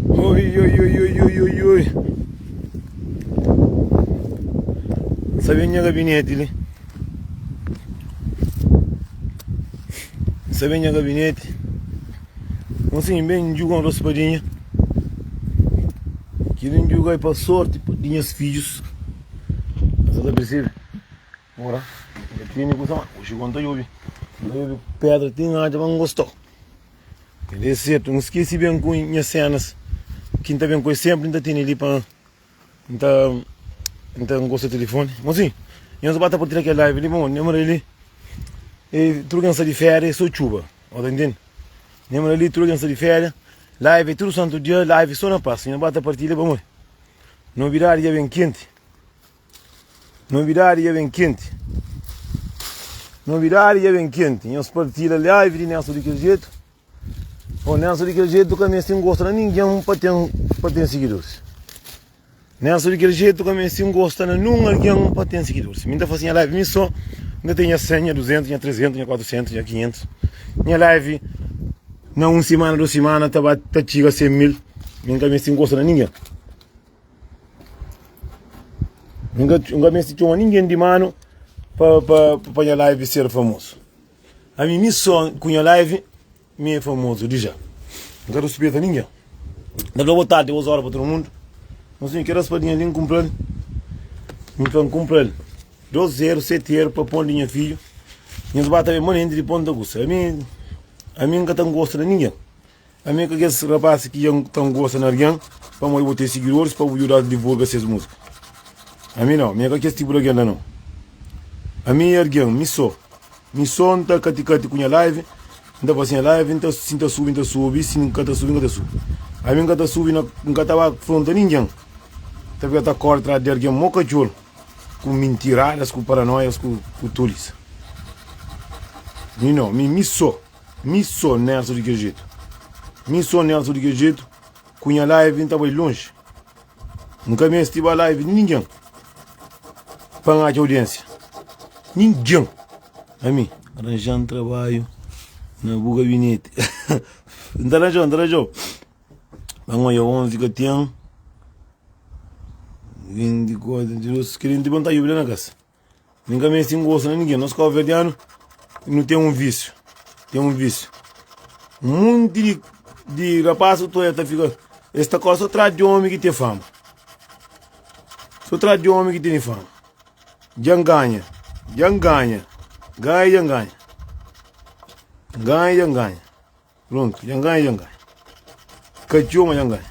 Oi, oi, oi, oi, oi, oi, oi. Sabe nha gabinete li? Sabe nha gabinete? Mocinho, ben djuga un raspadinha. Kili N djuga é pa sorti di nhas fidjus. Nhos ta persebe? Ora, N ka tene kusa ma oxi ku N ta djobe. N ta djobe pedra ti N atxa ma N gostau. Kel-li é sertu. N skese ben ku nhas senas ki N ta ben ku es senpri N ta tene li pa N ta N ta ngosta telefoni. Mosinhu, nhos ba ta partilha kel live li pamodi nha li e tudu ken sta di feria é so txuba. Bo ta ntende? Nha li tudu ken sta di feria, live é tudu santu dia, live so na pas. Nhos ba ta partilha pamodi nobidadi dja ben kenti. Nobidadi dja ben kenti. Nobidadi dja ben kenti. Nhos partilha live di Nelson di kel jetu. Ô Nelson di kel jetu ka meste ngosta na ningen pa ten pa ten sigidoris. Nelson di kel jetu ka meste ngosta na nun algen pa ten sigidoris. Mi ta fase nha live mi so, N ta ten nha 100, nha 200, nha 300, nha 400, nha 500. Nha live na un simana, dos simana ta ba ta txiga 100 mil. Mi N ka meste ngosta na ningen. N ka N ka meste txoma ningen di manu pa pa pa nha live ser famozu. Ami mi so ku nha live mi é famozu dija. N ka ruspeta ningen. N ta fla bo tardi, bos ora pa tudu mundu. N sinhu kel raspadinha li N kunpra-l. N fla N kunpra-l dos eru, seti eru pa pon di nha fidju. Nhos ba ta ben manenti di pon ta kusa. Ami ami N ka ta ngosta na ningen. Ami é ka kes rapaz ki dja ta ngosta na algen pamodi bo ten sigidoris pa bu djuda-s divulga ses múzika. Ami nau, mi é ka kes tipu di algen la nau. Ami é algen, mi sô. Mi sô N ta kati-kati ku nha live, N ta fase nha live, N ta si N ta subi, N ta subi, si N ka ta subi, N ka ta subi. Ami N ka ta subi na, N ka ta ba fronta ningen, N ta fika ta kóre tras di algen mó katxor ku mintiradas, ku paranoias, ku tolisa. Mi nau, mi mi sô. Mi so Nelson di kel jetu Mi so Nelson di kel jetu Ku nha live N ta bai lonji N ka meste ba live di ningen Pa N atxa audiênsia Ningen Ami Ranja-m trabadju na bu gabineti N ta ranja-u, N ta ranja-u Pa N odja 11 ka ten 24, 22 Kel-li N ti vontadi di obi la na kasa Nin ka meste ngosta na ningen. Nos kabuverdianu nu ten un vísiu, ten un vísiu. Munti di, di rapaz ku toia ta fika, es ta kore so tras di omi ki ten fama. So tras di omi ki tene fama. Dja N ganha, dja N ganha, ganha dja N ganha, ganha dja N ganha. Prontu, dja N ganha, dja N ganha. Ka txeu, ma dja N ganha.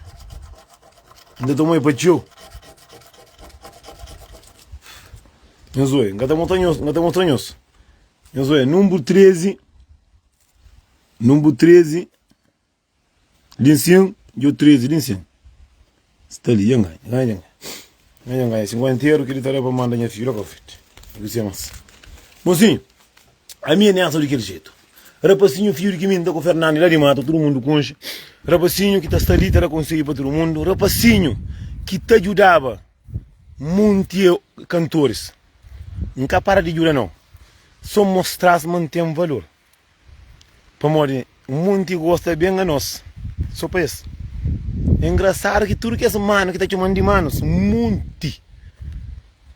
N ta toma-i pa txeu. Nhos oi, N ka ta mostra nhos, N ka ta mostra nhos. Nhos oi, nunbru 13, nunbru 13, li nsin, djo 13 li nsin. Sta li, dja N ganha, dja N ganha. Dja N ganha 50 eru ki li ta da pa manda nha fidju la pa frenti. N ka mas. Mosinhu, ami é Nelson di kel jetu. Rapasinhu fidju di ki mi N ta ku Fernandi la di matu tudu mundu konxe Rapasinhu ki ta sta li ta da konsedju pa tudu mundu Rapasinhu ki ta djudaba munti kantoris N ka para di djuda nau So mostra-s ma N ten valor Pamodi munti gosta ben anos So pa es É ngrasadu ki tudu kes manu ki ta txoma-m di manus Munti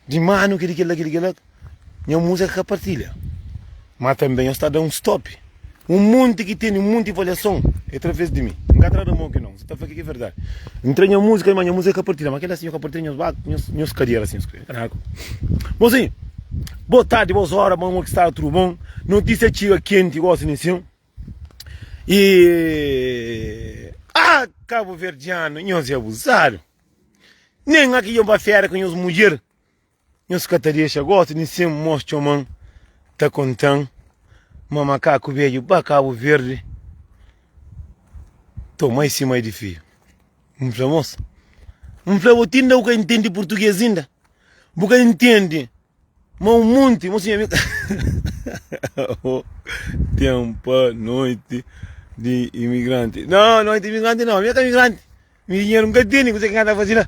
di manu ki di kel-la ki di kel-la Nha múzika ka partilha Ma tanbe nhos ta da un stop Un monti ki tene un monti valiason É través di mi N ka tra da mon ki non N ta fla ke ki é verdadi N tra nha múzika ma nha múzika ka partilha Ma kel-la si nho ka partilha nhos ba nhos nhos kadera si nhos kre Ka nada ku Mosinhu Bo tardi bos ora bon ki sta tudu bon Notísia txiga kenti gosi ninsin E Ah kabuverdianu nhos é abuzadu Nen aki dja N ba féria ku nhos mudjer Nhos ka ta dexa gosi di sen mos txoman ta kontan ma makaku bedju ba Kabu Verdi toma i si mai di fidju. N fla mos, N fla bo tinda bu ka intende purtuges inda? Bu ka intende ma un monti mosinha mi ten pa noiti di imigranti. No, noiti di imigranti no, mi ka imigranti, mi dinheru N ka tene, kuzê ki N ka ta fase la?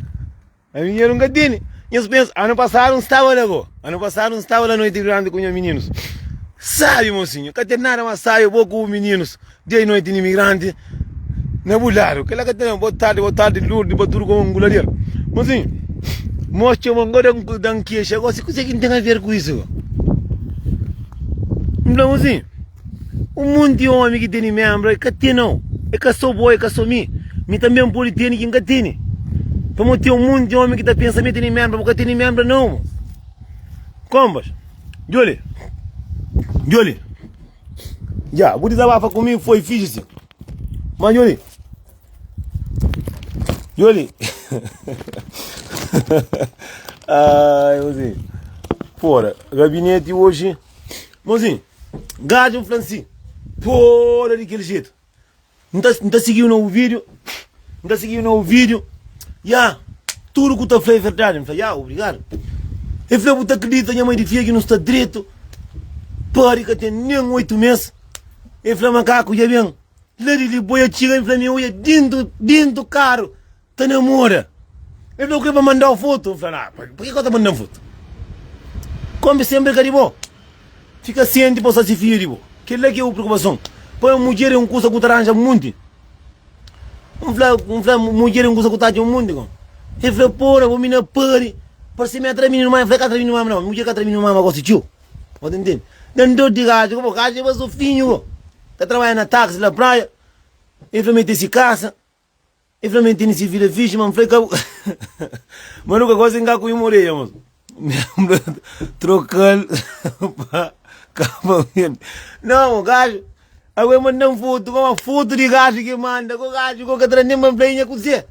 Ami dinheru N ka tene. Nhos pensa, anu pasadu N staba la go. Anu pasadu N staba la noiti grandi ku nha mininus. Sabi, mosinhu, ka ten nada mas sabi bo ku bu mininus dia i noiti na imigranti. Na bu ladu. Kela ka ten. Boa tardi, boa tardi Lourdes pa tudu ku nguladeru. Mozinho, mos txoma ngo da dan kexa gosi kuzê ki N ten a ver ku isu? N fla mozinho, un monti omi ki tene membra ka ten nau. É ka so bo, é ka so mi. Mi tanbe N pode tene ki N ka tene. Pamodi ten un monti omi ki ta pensa ma e tene membra, bo ka tene membra nau mo. Konbas, djoli, djoli. Dja, bu dizabafa ku mi foi fixi sin. Ma djoli. Djoli. Ai, mozinho. Porra, gabinete hoje. Mozinho, gajo fla assim. Porra, de aquele jeito. N ta, n ta sigi-u na bu vídeo. N ta sigi-u na bu vídeo. Ya, tudu ku ta fla é verdade. N fla, ya, obrigado. El fla, bu ta kridita nha mãe di fia ki nu sta dretu? Pari ka ten nen oitu mês. El fla, makaku dja ben. La di li boi a txiga, el fla, mi oia dintu, dintu karu. Ta namora. El fla, bu kre pa mandau fotu? N fla, nah, pa ke ka ta mandan fotu? Konbe senpri ka di bo. Fika sienti pa sta si fidju di bo. Kel-la ki é bu preokupason. Pa mudjer é un kusa ku ta ranja munti. N fla, N fla, mudjer é un kusa ku ta atxa munti kon. El fla, pora, bo mina pari. Parse mi atra mininu mama. El fla, ka atra mininu mama nau. Mudjer ka atra mininu mama gosi txiu. Bo ta ntende? Dan dor di gaju ko bo. Gaju é basofinhu ko. Ta trabadja na taxi la praia. El fla ma el ten si kasa. El fla ma el tene si vida fixi, ma N fla ka bu Ma nu ka gosta N ka ku un oreia mos Troka-l pa kaba Nau, gaju Awe manda-m fotu, koma fotu di gaju ki manda Ko gaju ko ka tra nen pa N fla inha kuzê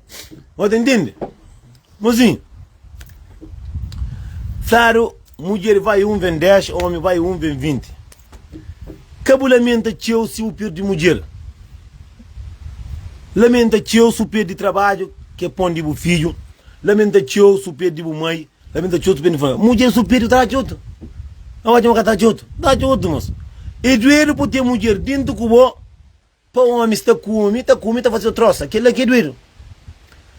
Bo ta ntende? Mozinhu Fladu mudjer vai un ven 10, omi vai un ven 20 Ka bu lamenta txeu si bu perde mudjer. Lamenta txeu si bu perde trabadju ki é pon di bu fidju. Lamenta txeu si bu perde bu mai. Lamenta txeu si bu perde bu família. Mudjer si bu perde bu ta atxa otu. Ka bu atxa ma ka ta atxa otu. Ta atxa otu mos. É duedu pa bu ten mudjer dentu ku bo. Pa omi sta kume, ta kume, ta faze trosa, kel-la ki é duedu.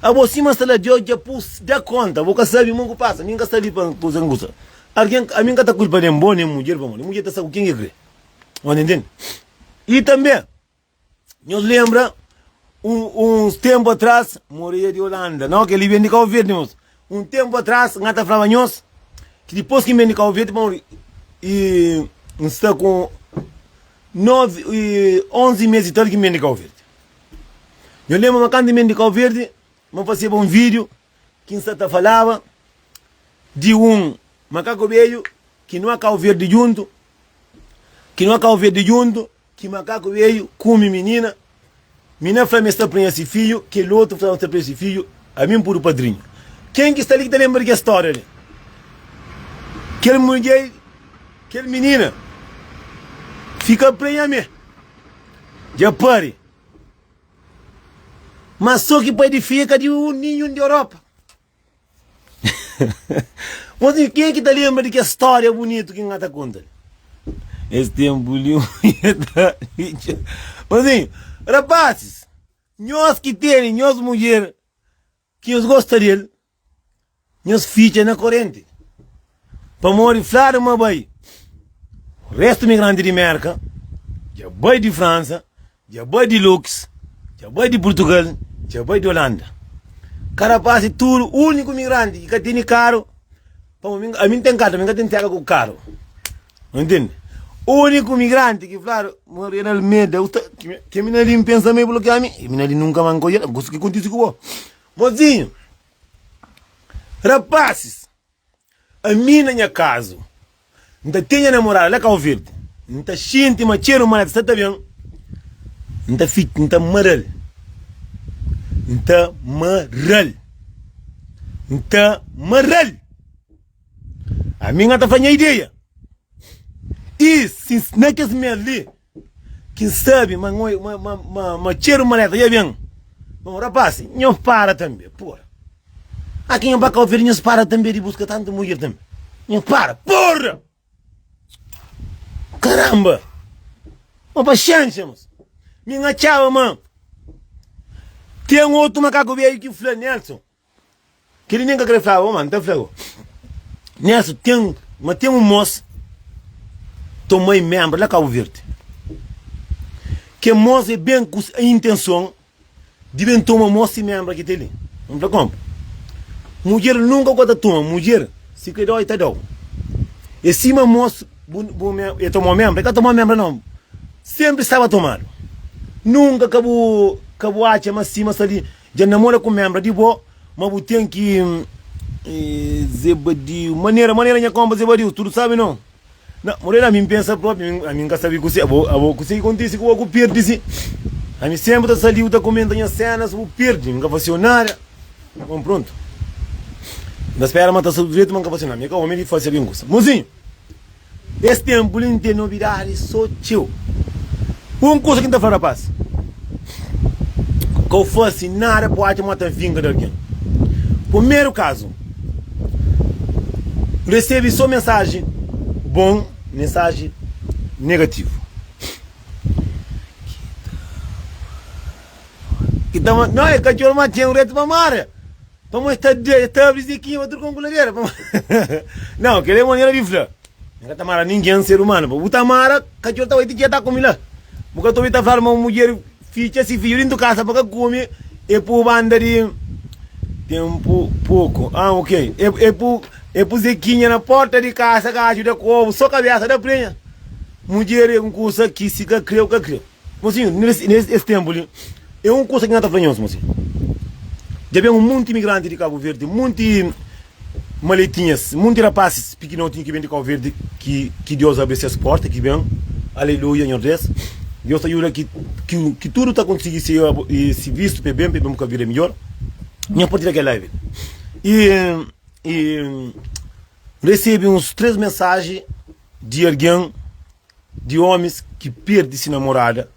Abo sima sta la Deus dja pus da konta, bo ka sabe mo ku pasa, mi N ka sta li pa kusa N kusa. Algen, ami N ka ta kulpa nen bo nen mudjer pamodi mudjer ta sa ku ken ki kre. Bo ta ntende? I tanbe, nhos lenbra un uns tenpu atras, Moreia di Holanda, nau kel-li ben di Kau Verdi, mos. Un tenpu atras, N ka ta flaba nhos ki dipos ki N ben di Kau Verdi pamodi i N sta ku 9 i 11 mês i tal ki N ben di Kau Verdi. Nho lenbra ma kantu N ben di Kau Verdi, ma N faseba un vídiu ki N sta ta falaba di un makaku bedju ki no a Kau Verdi djuntu, ki no a Kau Verdi djuntu, ki makaku bedju kume minina, minina fla ma el sta prenha si fidju, kel otu fla ma el sta prenha si fidju, ami N pudu padrinhu. Ken ki sta li ki ta lenbra di kel stória li? Kel mudjer. Kel minina fika prenha mé, dja pari. Ma so ki pai di fia ka di un ninhun di Europa. Mozinho, ken ki ta lenbra di kes stória bunitu ki N ta konta li? Es tenpu li un ta Mozinho, rapasis, nhos ki tene nhos mudjer ki nhos gosta di el, nhos fitxa na korenti. Pamodi fladu ma bai restu migranti di Merka, dja bai di Fransa, dja bai di Lux, dja bai di Purtugal, dja bai di Olanda. Karapasi tudu, uniku migranti ki ka tene karu, pamodi ami N ten karu, ami N ka ten tera ku karu. Não entende? Único migrante que falaram, Mariana Almeida, eu que mina ali pensa meio bloquear mim, e mina ali nunca mais colher, gosto que acontece com o Mozinho, rapazes, a mim na minha casa, não tenho namorada lá Cabo Verde, não tá xinte, mas cheiro, mas está bem, não tá fit, não tá maral, não tá maral, não tá maral. Ami N ka ta fla nha ideia. I si na kes mês li ki N sabe ma ma ma txeru maleta dja ben, bon rapaz, nho para tanbe, porra. A ki nho ba Kau Verdi nhos para tanbe di buska tantu mudjer tanbe. Nho para, porra! Karamba! Ma paxénxa, mos. Mi N atxaba ma ten otu makaku bedju ki fla, Nelson, Kel-li nen ka kre flaba, ma N ta fla go. Nelson, ten, ma ten un mos toma-i menbra la Kabu Verdi. Ke mos e ben ku intenson. Di ben toma mos si membra ki ten li. N fla konpa. Mudjer nunka ka ta toma mudjer si kre dau e ta dau. E sima mos bu bu e tomau membra e ka tomau membra nau. Sempri staba tomadu. Nunka ka bu ka bu atxa ma sima sta li dja namora ku membra di bo ma bu ten ki Ze badiu manera manera nha konpa ze badiu tudu sabi nau. Na, Morena, ami N pensa propi, ami N ka sabe kuse, abo, abo, kuse ki kontise ku bo ku pirdi si? Ami senpri ta saliu ta komenta nha senas, bu pirdi, N ka fasiu nada. Bon, prontu. N ta spera ma ta sta tudu dretu, ma N ka fasiu nada. Mi ka omi di fasi algin kusa. Mozinhu, es tenpu li N ten nobidadi so txeu. Un kusa ki N ta fla rapas, ka bu fasi nada pa bu atxa ma ta vinga di algin. Primeru kazu. Resebe sô mensaji bon, mensaji negativu. Ki ta ma, não, é katxor ma ten retu pa mara. Pamo es ta de, es ta abri zekinha pa tudu konkuladera. Pamo Não, kel é manera di fla. N ka ta mara ningen ser umanu. Pa bu ta mara, katxor ta bai ti txia ta kume la. Bu ka ta obi ta fladu ma un mudjer Fitxa si fidju dintu kasa pa ka kume e pu banda di tempu poku ah ok e pu e pu zekinha na porta di kasa ka ajuda ku obu so kabesa da prenha mudjer e un kusa ki si ka kreu ka kreu mosinhu nes es tempu li e un kusa ki na ta fla nhos mosinhu dja ben un munti imigranti di kabu verdi munti Maletinhas, munti rapasis pikinotinhu ki ben di Kau Verdi ki ki Dios abri ses porta ki ben, aleluia Nhordés, Dios ta djuda ki ki ki tudu ta konsigi se se vistu pa e ben pa e ben buka vida midjor. Nha partilha kel live i i resebe uns 3 mensaji di algen di omis ki perdi se namorada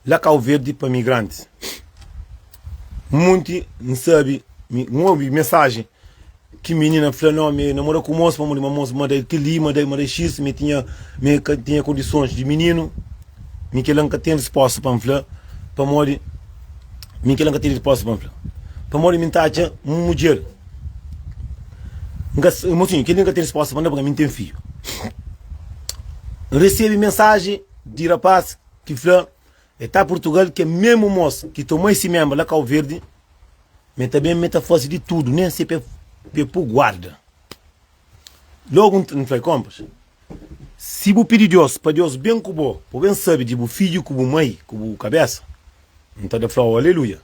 La Kau Verdi pa migrantis. Munti N sabi, N obi mensajen ki minina fla no mi namora ku mos pamodi ma mos ma da kel-li, ma da ma da xis, mi tinha mi ka tinha kondisons di mininu, mi kel-la N ka ten risposta pa N fla pamodi mi kel-la N ka ten risposta pa N fla pamodi mi N ta atxa un mudjer N ka mosinhu kel-li N ka ten risposta pa N da pabia mi N ten fidju. N resebe mensajen di rapas. Ki fla e ta Portugal ke memu mos ki toma esi membra la Cabo Verde me ta ben me ta fasi di tudo nen se pe pe pu guarda logo n fla compas si bu pidi Deus pa Deus ben ku bo bu ben sabi di bu fidju ku bu mai ku bu kabesa n ta da flau aleluia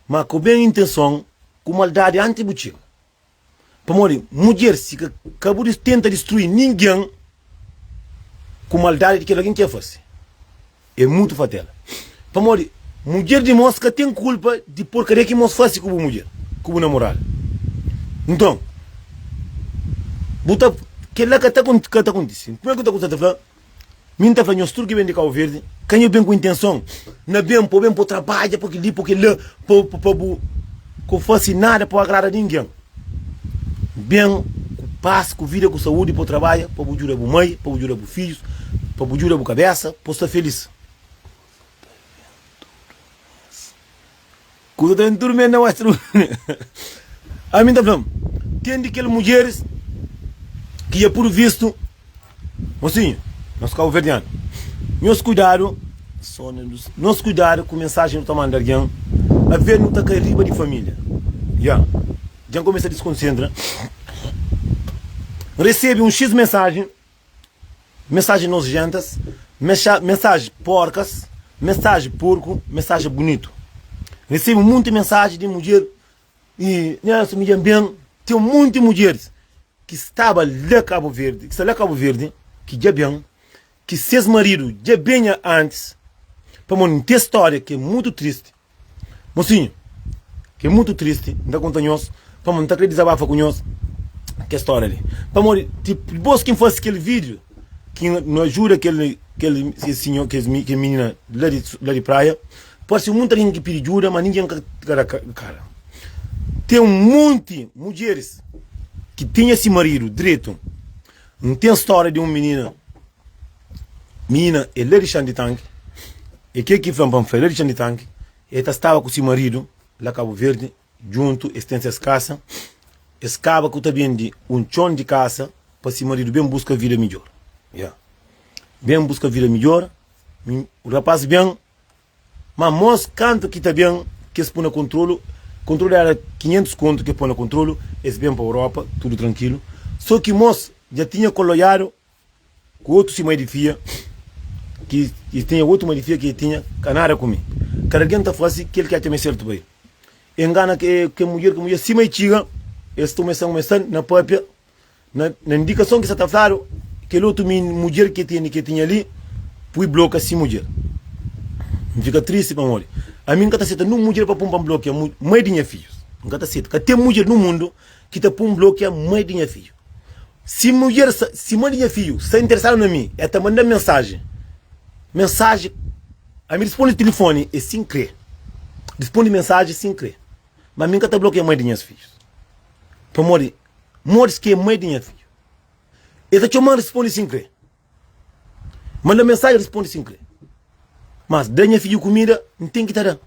ma ku ben intenson ku maldadi antis bu txiga. Pamodi mudjer si ka ka bu tenta distrui ningen ku maldadi di kel algen ki el fase. É mutu fatela. Pamodi mudjer di mos ka ten kulpa di porkaria ki mos fase ku bu mudjer, ku bu namorada. Nton, bu ta kel-la ka ta ka ta kontise. Primeru ki ta kumsa ta fla. Mi N ta fla nhos tudu ki ben di Kau Verdi, ka nho ben ku intenson na ben pa ben pa trabadja pa kel-li, pa kel-la, pa bu ka fase nada pa agrada ningen. Ben ku pas, ku vida, ku saúdi pa trabadja, pa bu djuda bu mai, pa bu djuda bu fidjus, pa bu djuda bu kabesa, pa bu sta felis. Kuza ta ben tudu mes na Western Union. Ami ta fla-m, ten di kel mudjeris ki dja pudu vistu, mosinhu, nos kabuverdianu, nhos kuidadu, nos kuidadu ku mensajen nu ta manda algen, aver nu ta kai riba di familia. Ya, dja N kumesa diskonsentra. N resebe un xis mensajen. Mensaji nojentas, mensaji porkas, mensaji porku, mensaji bunitu. Recebi munti mensaji di mudjer i Nelson mi dja ben ten munti mudjeris ki staba la Cabo Verde, ki sta la Cabo Verde, ki dja ben, ki ses maridu dja benha antis, pamodi N ten storia ki é mutu tristi. Mosinhu, ki é mutu tristi, N ta konta nhos, pamodi N ta kre dizabafa ku nhos kel stória li. Pamodi dipôs ki N fase kel vídiu ki N ajuda kel kel sinhor kel minina la di la di praia, parse munti algen ki pidi djuda, ma ningen ka da kara. Ten munti mudjeris ki tinha si maridu dretu. N ten stória di un minina, minina é la di Xan di Tanki. E ke ki fla-m pa N fla, el é di Txan di Tanki, el ta staba ku si maridu la Kabu Verdi, djuntu es ten ses kasa, es kaba ku ta bende un txon di kasa pa si maridu ben buska vida midjor. Ya. Ben buska vida midjor, rapaz ben, ma mos kantu ki ta ben. ki es pui na kontrolu, kontrolu éra 500 kontu ki es poi na kontrolu, es ben pa Europa, tudu trankilu. So ki mos dja tinha koloiadu ku otu si mai di fia, ki e tinha otu mai di fia ki e tinha ka nada ku mi. Kada algen ta fase kel ki atxa ma é sertu pa el. E ngana ke ke mudjer, ke mudjer sima e txiga, es kumesa kumesa na papia. Na na indikason ki sa ta fladu, kel otu min mudjer ki tene ki tinha li pui bloka si mudjer. N fika tristi pamodi ami N ka ta seta nun mudjer pa pun pa N blokia mai di nha fidjus. N ka ta seta. Ka ten mudjer nu mundu ki ta pun blokia mai di nha fidju. Si mudjer sa si mai di nha fidju sta interesadu na mi, el ta manda-m mensajen. Mensajen, ami risponde tilifoni é sin kre. Risponde mensajen sin kre. Ma mi N ka ta blokia mai di nhas fidjus. Pamodi Modis ki é mai di nha fidju. El ta txoma-m risponde sin kre. Manda mensaji risponde sin kre. Mas da nha fidju kumida N ten ki ta da.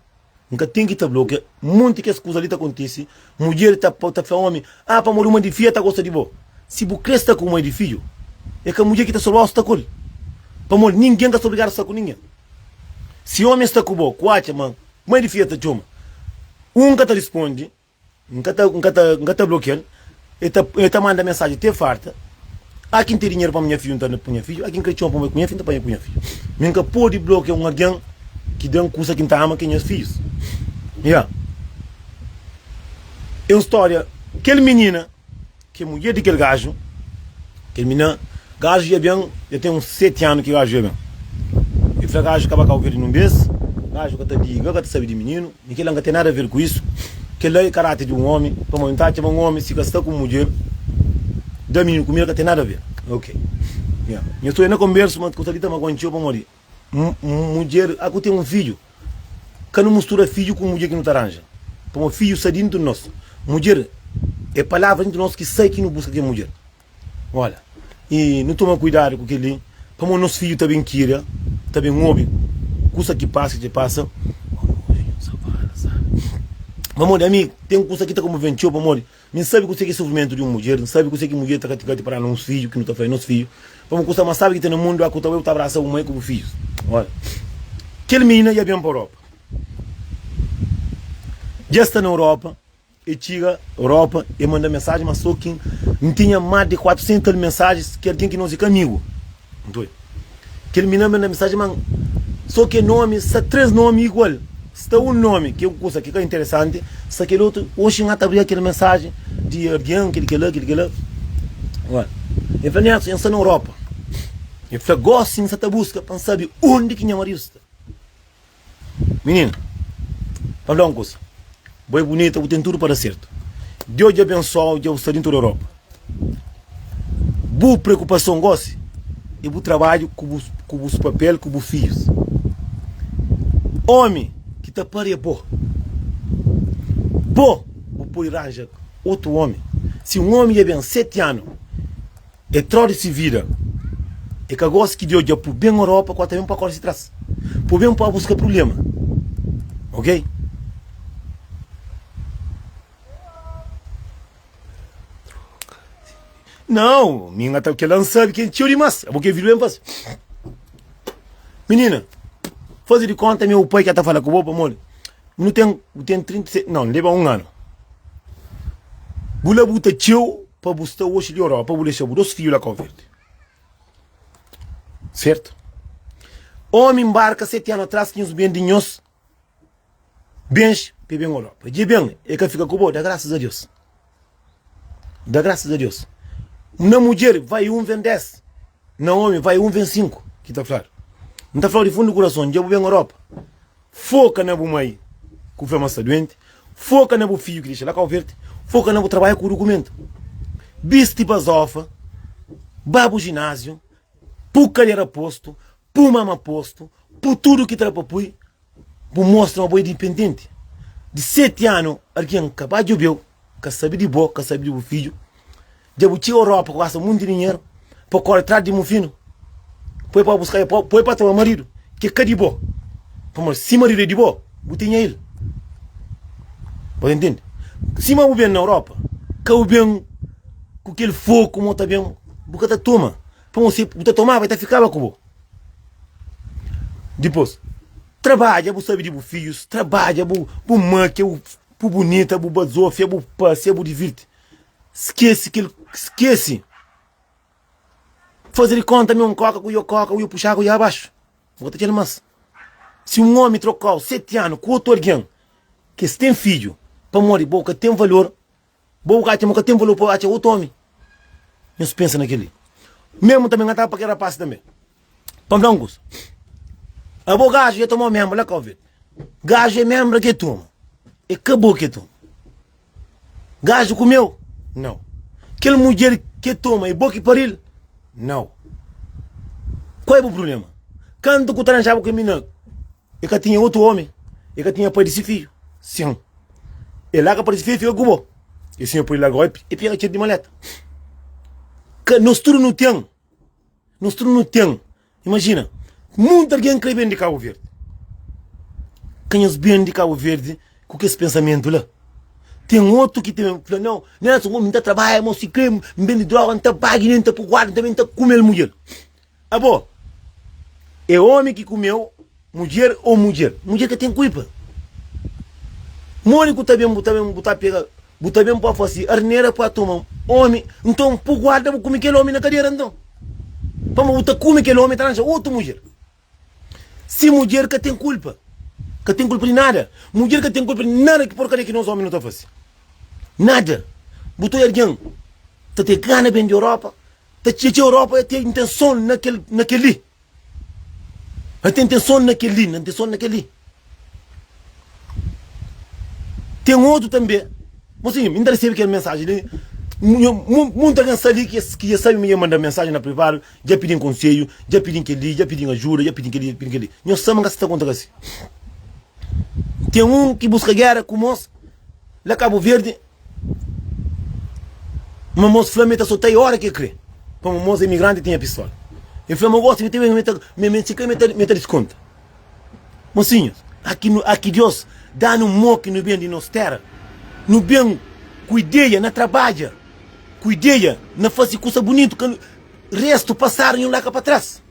N ka ten ki ta blokia. Monti kes kuza li ta kontise. Mudjer ta ta fla omi, ah pamodi uma di fia ta gosta di bo. Si bu kre sta ku mai di fidju, é ka mudjer ki ta sobrau sta ku el. Pamodi ningen ka sta obrigadu sta ku ningen. Si omi sta ku bo, ku atxa ma mai di fia ta txoma, un ka ta risponde. N ka ta, n ka ta, n ka ta blokia-l. E ta, e ta manda mensaji te farta. A ki N ten dinheru pa nha fidju, N ta da pa nha fidju. A ki N kre txoma pa N bai ku nha fidju, N ta panha ku nha fidju. Mi N ka pode blokia un algen ki da-m kusa ki N ta ama, ki é nhas fidjus. Ya. É un stória. Kel minina. Ki é mudjer di kel gaju, kel mina, gaju dja ben, dja ten uns 7 anu ki gaju dja ben. E fla gaju ka ba Kau Verdi nun bes, gaju ka ta liga, ka ta sabe di mininu, mi kel-la N ka ten nada a ver ku isu. Kel-la é karáter di un omi, pamodi N ta atxa ma un omi si ka sta ku un mudjer, da mininu kumida ka ten nada a ver. Ok. Nha, nha sta na konbersu ma kusa li ta magoa-m txeu pamodi. Mudjer, a ku ten un fidju, ka nu mustura fidju ku mudjer ki nu ta ranja, pamodi fidju sta dintu di nos. Mudjer é palavra dintu di nos ki sai ki nu buska kel mudjer. Ola, i nu toma kuidadu ku kel-li, pamodi nos fidju ta ben kria, ta ben obi kusa ki pasa, ki pasa. Pamodi ami ten kusa ki ta konmoven txeu, pamodi Mi N sabe kuse ki é sufrimentu di un mudjer, N sabe kuse ki mudjer ta katigati pa dana uns fidju ki nu ta fla é nos fidju. Pamodi kusa más sabi ki ten na mundu, a ku ta bai bu ta abrasa bu mai ku bu fidjus. Olha, kel minina dja ben pa Europa. Dja sta na Europa, e txiga Europa, e manda mensaji, ma so ki N tinha más di 400 tal mensajis ki algen ki nos é ka amigu. Nton, kel minina manda mensaji ma so ke nomi sta 3 nomi igual, sta un nomi ki é un kusa ki ka interesanti, sta kel otu, oxi N ata abri kel mensaji di algen, kel kela, kel kela. Ué, el fla, Nelson, N sta na Europa. El fla, gosi N sta ta buska pa N sabe undi ki nha maridu sta. Minina, pa fla un kusa, bo é bunita, bu ten tudu pa da sertu. Deus dja abensoa-u, dja bu sta dintu di Europa. Bu preokupason gosi é bu trabadju ku bu ku bus papel, ku bu fidjus. Omi ki ta pari é bo. Bo bu pode ranja otu omi. Si un omi dja ben seti anu, E tró di si vida. E ka gosi ki di odja pu ben Europa ku ata ben pa kore si tras. Pu ben pa buska prublema. Ok? Não, mi nga ta kel-la N sabe ki é txeu dimás. Abo ke vidu ben fase. Minina, faze di konta mi é bu pai ki ta fala ku bo pamodi nu ten, bu ten 37, não, leba un anu. Bu labuta txeu. Pa bu sta oxi di Europa bu dexa bu dos fidju la Kau Verdi. Sertu? Omi nbarka 7 anu atras ki nhos ben di nhos bens pa e ben Europa. Dje ben e ka fika ku bo, da grasas a Deus. Da grasas a Deus. Na mudjer vai un ven 10, na omi vai un ven 5, ki ta fladu. N ta flau di fundu kurason, dja bu ben Europa. Foka na bu mai ku fla ma sta duenti, foka na bu fidju ki dexa la Kau Verdi, foka na bu trabadju ku dukumentu. Bisti bazofa, ba bu jináziu, pu kadera postu, pu mama postu, pu tudu ki ta da pa pui, bu mostra ma bo é dipendenti. Di 7 anu algen ka ba djobe-u, ka sabe di bo, ka sabe di bu fidju. Dja bu txiga Europa ku gasta munti dinheru pa kore tras di mufinu, poi pa buska, poi pa toma maridu ki ka di bo, pamodi si maridu é di bo, bu tinha el. Bu ta intende? Sima bu ben na Europa, ka bu ben ku kel foku mo ta ben, bu ka ta toma, pamodi si bu ta tomaba, el ta fikaba ku bo. Dipôs. Trabadja bu sabe di bu fidjus, trabadja bu bu makia, bu bu bunita, bu bazofia, bu pasia, bu divirti. Skese kel skese faze di konta mi un koka ku yo koka ku yo puxa ku yo abaxu. Bu ka ta txal mas. Si un omi trokau 7 anu ku otu algen ki es ten fidju pamodi bo ka ten valor, Bo bu ka atxa ma ka ten valor pa atxa otu omi? Nhos pensa na kel-li. Memu tanbe, N ka ta pa kel rapás tanbe. Pa N fla un kusa. Abo gaju dja toma menbra la Kau Verdi. Gaju é menbra ki e toma. É ka bo ki e toma. Gaju kumeu? Nau. Kel mudjer ki e toma é bo ki pari-l? Nau. Kual é bu prubléma? Kantu ku ta ranjaba ku el mina, E ka tinha otu omi? E ka tinha pai di si fidju? Sin. E larga pai di si fidju, e fika ku bo. E sinhor pudi larga-u, e pega txeu di maleta. Ka nos tudu nu ten, nos tudu nu ten. Imajina, muntu algen kre ben di Kabu Verdi. Ka nhos ben di Kabu Verdi ku kes pensamentu la. Ten otu ki ten fla, nau, Nelson, omi, N ta trabadja, mo si kre, N ben di droga, N ta bagi, N ta pui guarda, N ta ben, N ta kume-l mudjer. Abo é omi ki kumeu mudjer ou mudjer? Mudjer ka ten kulpa. Modi ku ta ben bu ta ben bu ta pega bu ta ben pa fasi arnera pa toma omi nton pu guarda bu kume kel omi na kadera nton pamo bu ta kume kel omi ta ranja otu mudjer. Si mudjer ka ten kulpa ka ten kulpa di nada mudjer ka ten kulpa di nada ki porkaria ki nos omi nu ta fasi nada bu ta oja algen ta ten gana ben di Europa Ta txia txeu Europa el ten intenson na kel na kel li. El ten intenson na kel li, na intenson na kel li. Ten otu tanbe. Mosinhu, mi ta resebe kel mensajen li. Munta algen sta li ki ki dja sabe mi dja manda mensajen na privadu, dja pidin konselhu, dja pidin kel li, dja pidin ajuda, dja pidin kel li, dja pidin kel li. Nhos sabe ma N ka sta konta kasi. Ten un ki buska gera ku mos la Kabu Verdi. Ma mos fla ma e ta sota e ora ki e kre. Pamo mos emigranti tinha pistola. E fla ma gosi mi ta ben, mi ta, mi si kre mi ta, mi ta diskonta. Mosinhus, aki nu, aki Dios danu mo ki nu ben di nos tera. Nu ben ku ideia na trabadja, ku ideia na fasi kusa bunitu, ka nu, restu pasadu nhu laka pa tras.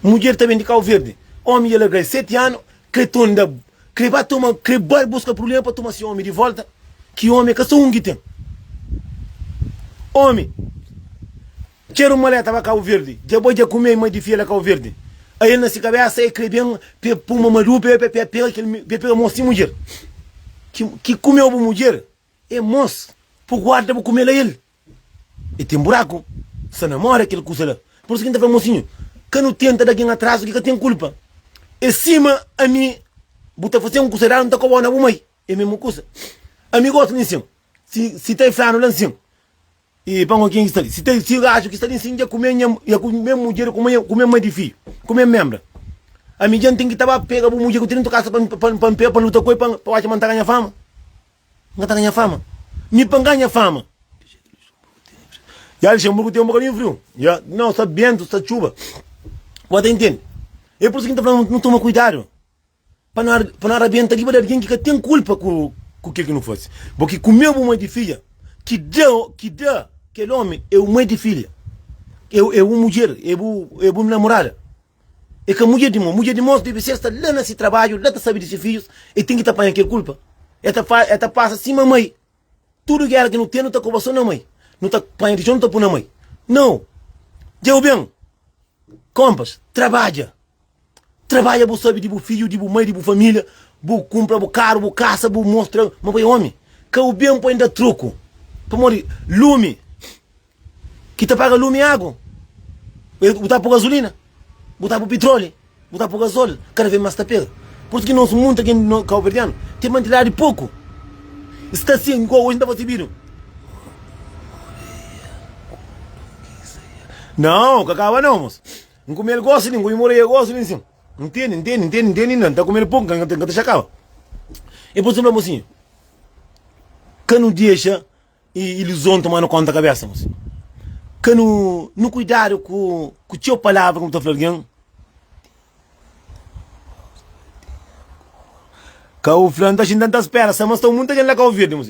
Mudjer ta ben di Kau Verdi, omi dja larga-l 7 anu, kre tonda Kre ba toma, kre bai buska prublema pa toma si omi di volta, ki omi é ka so un ki ten. Omi, txeru maleta ba Kabu Verdi, dja bai dja kume mai di fia la Kabu Verdi. Ael na si kabesa e kre ben pe puma madu pe pe pega kel pe pega mos si mudjer. Ki ki kumeu bu mudjer é mos, pu guarda bu kumel ael. E ten buraku, sta na moda kel kusa la. Pur isu ki N ta fla mosinhu, ka nu tenta da algen atrazu ki ka ten kulpa. É sima ami, bu ta fase un kusa eradu, N ta kobau na bu mai. É mesmu kusa. Ami gosta di nsin. Si, si ta flanu la nsin, e pa ken ki sta li? Si ta, si gaju ki sta li nsin dja kume nha, dja kume mudjer, kume, kume mai di fiju, kume membra. Ami dja N ten ki ta ba pega bu mudjer ku ten dentu kasa pa, pa, pa N pega, pa N luta ku el, pa, pa atxa ma N ta ganha fama. N ka ta ganha fama. Mi pa N ganha fama. Ya Luxemburgo ten un bokadinhu friu. Ya, não, sta bentu, sta txuba. Bo ta intende? É por isso ki N ta fla, nu toma kuidadu pa nu pa nu arabenta riba di algen ki ka ten kulpa ku ku kel ki nu fase. Bo ki kume bu mai di filha, ki da ki da kel omi é un mai di filha, é é un mudjer, é bu é bu namorada. É ka mudjer di mos. Mudjer di mos debe ser sta la na si trabadju, la ta sabe di si fidjus, e ten ki ta panha kel kulpa. E ta fa, e ta pasa sima mai. Tudu gera ki nu ten, nu ta koba so na mai. Nu ta panha di txon, nu ta pui na mai. Nau! Dja-u ben, konpas, trabadja. Trabadja bu sabe di bu fidju, di bu mai, di bu familia, bu kunpra bu karu, bu kasa, bu mostra ma bo é omi. Ka-u ben pa N da troku. Pamodi lumi. Ki ta paga lumi i agu. Bu ta pô gazulina, bu ta pô pitroli, bu ta pô gazol, kada vez más ta pega. Pur isu ki nos munta ki no kauverdianu ten mantiladu poku. Sta sin, igual oji N ta fase bidu. Nau, ka kaba nau, mos. N kume-l gosi li, N kume moreia gosi li nsin. N tene, N tene, N tene, N tene inda. N ta kume-l poku, N ka ta xa kaba. E pur isu N fla mosinhu, ka nu dexa I iluzon toma-nu konta kabesa, mos. Ka nu nu kuidadu ku ku txeu palavra ki nu ta fla algen. Ka u fla, N ta xinta, N ta spera, sa ma sta munta jen la Kau Verdi, mos.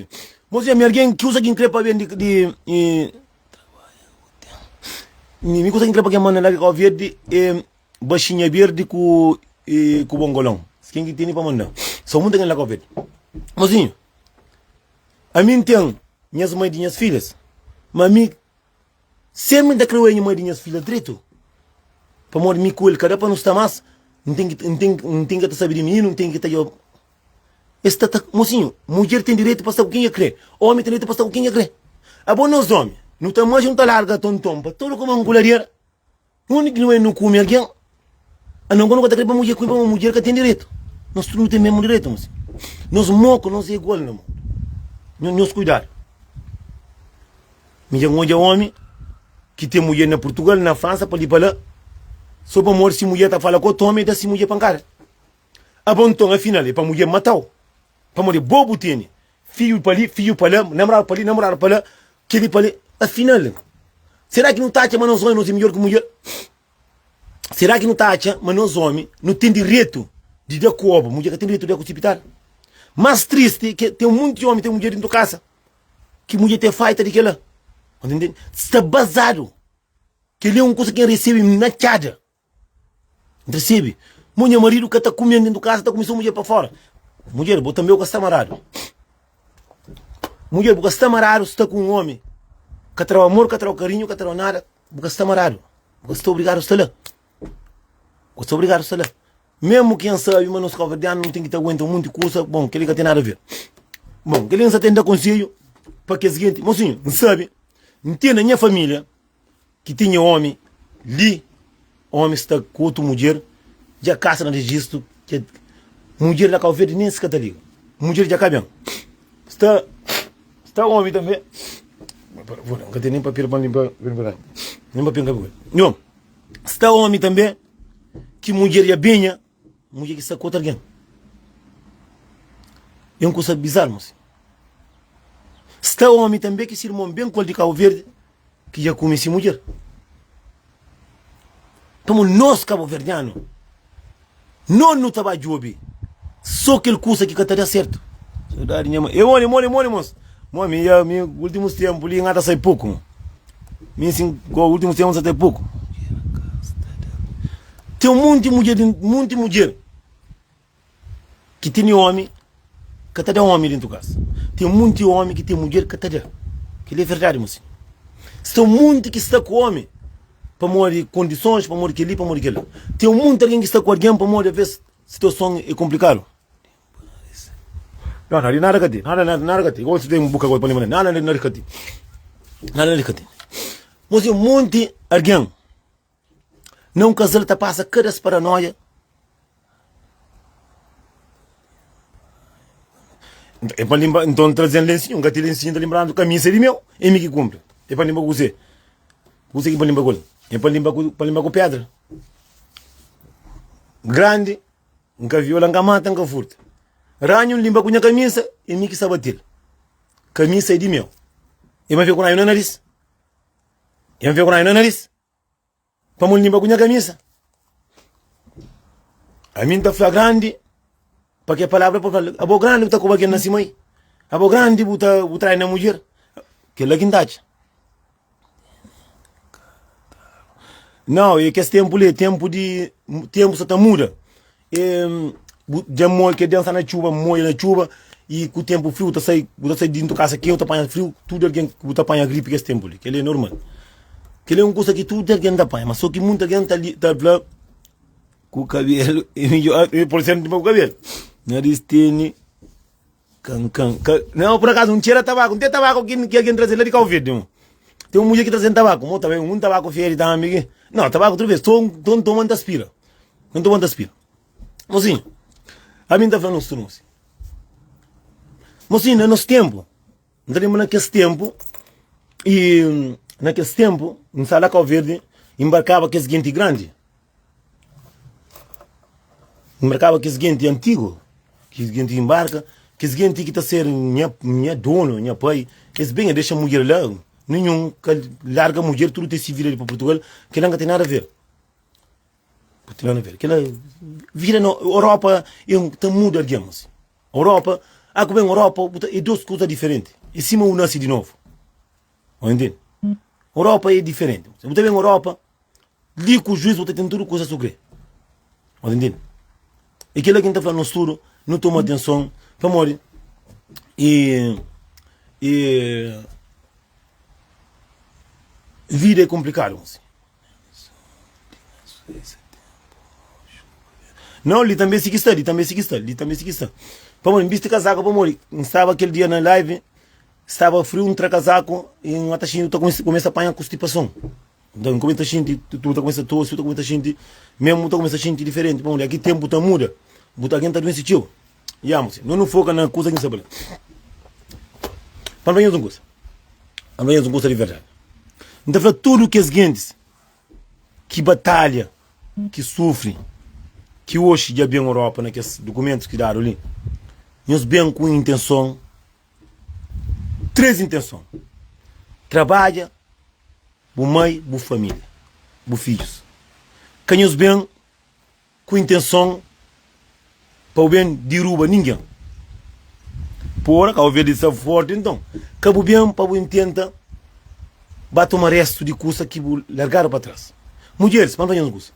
Mos, ami algen ki usa ki N kre pa ben di di mi kusa ki N kre pa ken manda la di Kau Verdi é baxinha berdi ku. i ku bongolon. Ken ki tene pa manda-m. So munta ken la Kau Verdi. Mozinhu, ami N ten nhas mai di nhas filhas, ma ami senpri N ta krê oia nha mai di nhas filhas dretu. Pamodi mi ku el ka da pa nu sta más, N ten ki, N ten, N ten ki ta sabe di mininu, N ten ki ta. Es sta ta, mosinhu, mudjer ten direitu pa sta ku ken e kre, omi ten direitu pa sta ku ken e kre. Abo nos omi, nu ta manxa, nu ta larga tonton pa tudu kuma nkuladeira. Undi ki nu bai nu kume algen? Anon ku nu ka ta kre pa mudjer kume, pamodi mudjer ka ten direitu. Nos tudu nu ten mesmu direitu, mosinhu. Nos moku, nos é igual na mundu. Nhos kuidadu. Mi dja N odja omi ki ten mudjer na Purtugal, na Fransa, pa li pa la, so pamodi si mudjer ta fala ku otu omi, e da si mudjer pankada. Abo nton, afinal, é pa mudjer mata-u? Pamodi bo bu tene fidju pa li, fidju pa la, namoradu pa li, namoradu pa la, kel-li pa li. Afinal, será ki nu ta atxa ma nos ómi nos é midjór ki mudjer? Será ki nu ta atxa ma nos ómi nu ten direitu di da ku obu? Mudjer ka ten direitu di da ku sipital. Más tristi é ki ten monti ómi ten mudjer dentu kasa ki mudjer ten faita di kel-la. Sta bazadu. Kel-li é un kuza ki N resebe na txada. N ta sebe mo nha maridu ka ta kume dentu kasa, ta kume so mudjer pa fora. Mudjer, bo tanbe bu ka sta maradu. Mudjer, bu ka sta maradu sta ku un omi ka trau amor, ka trau karinhu, ka trau nada. Bu ka sta maradu, bu ka sta obrigadu sta la. Bu ka sta obrigadu sta la. Mesmu ki N sabe ma nos kabuverdianu nu ten ki ta aguenta un monti kusa, bon, kel-li ka ten nada a ver. Bon, kel-li N sa ten da konsedju pa kes genti. Mosinhu, N sabe, N ten na nha família ki tinha omi li, omi sta ku otu mudjer, dja kasa na rejistu, dja mudjer na Kau Verdi nen si ka ta liga, mudjer dja ka ben, sta sta omi tanbe, N ka ten nen papel pa limpa, nen papel N ka ten, nho, sta omi tanbe ki mudjer dja benha, mudjer ki sta ku otu algen, é un kusa bizar mosi, sta omi tanbe ki si irmon ben ku el di Kau Verdi. ki dja kume si mudjer. Pamodi nos kabuverdianu, no nu ta ba djobe so kel kusa ki ka ta da sertu. Sodadi nha mãe. E modi, modi, modi, mos. Mo mi ya mi ultimus tempu li ngata sai poku. Mo. Mi sin go ultimus tempu sa sai poku. Tem um monte mudjer, monte mudjer. Ki tene omi ka ta da omi dentu kasa. Ten munti omi ki ten mudjer ka ta da. Kel-li é verdadi, mosinhu. Sta munti ki sta ku omi pamodi kondisons, pamodi kel-li, pamodi kel-la. Ten munti algen ki sta ku algen pamodi aves situason é konplikadu. Nau, nau, nada ka ten, nada, nada, nada ka ten. Gosi si ten buka gosi pa lembra, nada, nada ka ten. Nada, nada ka ten. Mosinhu, munti algen. Na un kazal ta pasa kada es paranoia. É pa linpa, nton trazen lensinhu, N ka ten lensinhu, ta linprandu kamisa di meu, é mi ki kunpra. É pa linpa ku kuzê? Kuzê ki pa linpa ku el? É pa linpa ku, pa linpa ku pedra. Grandi, N ka viola, N ka mata, N ka furta. Ranhu, N linpa ku nha kamisa, é mi ki sa batil. Kamisa é di meu. É pa fika ku ranhu na naris. É pa fika ku ranhu na naris. Pamo limpa ku nha kamisa. Ami nta fla grandi pa ke palabra pa fla abo grandi bu ta koba ken na si mai. Abo grandi bu ta bu trai na mudjer. Kela ki nta atxa. Nau, e kes tempu li, tempu di tempu sa ta muda. E bu dja moi ke dansa na txuba, moia na txuba e ku tempu friu ta sai, bu ta sai dintu kasa ke bu ta panha friu, tudu algen bu ta panha gripe kes tempu li. Keli é normal. Keli é un kusa ki tudu algen ta panha, ma so ki muntu algen ta li ta fla ku kabelu é midjor, por exemplo, ku kabelu. Nariz tene Kankan ka não por acaso um txera tabaco não tem tabaco que que alguém trazer lá de Cabo Verde um tem um mulher que trazendo tabaco mo também um tabaco fede também não tabaco outra vez tô tô tomando aspira não tomando aspira mocinho a mim tá falando isso mocinho mocinho na nosso tempo não tá lembra naquele tempo e naquele tempo em sala Cabo Verde embarcava aqueles gente grande Nbarkaba kes genti antigu, kes genti nbarka, kes genti ki ta ser nha nha donu, nha pai, es ben, es dexa mudjer la, ninhun ka larga mudjer, tudu ten si vida li pa Purtugal, kila ka ten nada ver, ka ten nada ver, kila vida na Europa é un ta muda algen, mosi, Europa, a ku ben Europa bu ta é dos kuza diferenti, é sima u nasi di novu, bu intende? Europa é diferenti, bu ta ben Europa. Li ku juiz bu ta ten tudu kuza su kre. Bu ta ntende? E kila ki N ta fla nos tudu, nu toma atenson, pamodi e e vida é konplikadu. Não, li tanbe si ki sta, li tanbe si ki sta, li tanbe si ki sta. Pamodi N bisti kazaku pamodi N staba kel dia na live, staba friu, N tra kazaku i N ta xinti, ta kumesa panha konstipason. Nton, N kumesa ta xinti, tu ta kumesa tosi, tu ta kumesa ta xinti, mesmu bu ta kumesa xinti diferenti, pamodi aki tempu ta muda, bu ta algen ta duense txeu. Ya, mosi, no nu foka na kusa ki N sta fla. Pa N fla nhos un kusa, pa N fla nhos un kusa di verdadi. N ta fla tudu kes gentis ki batalha, ki sufri, ki oxi dja ben Europa na kes dukumentus ki dadu li, nhos ben ku intenson, 3 intenson, trabadja, bu mai, bu família, bu fidjus. Ka nhos ben ku intenson pa bu ben diruba ningen. Pora, Kau Verdi sta forti nton. Ka bu ben pa bu intenta ba toma restu di kusa ki bu largadu pa tras. Mudjeris, pa N fla nhos un kusa.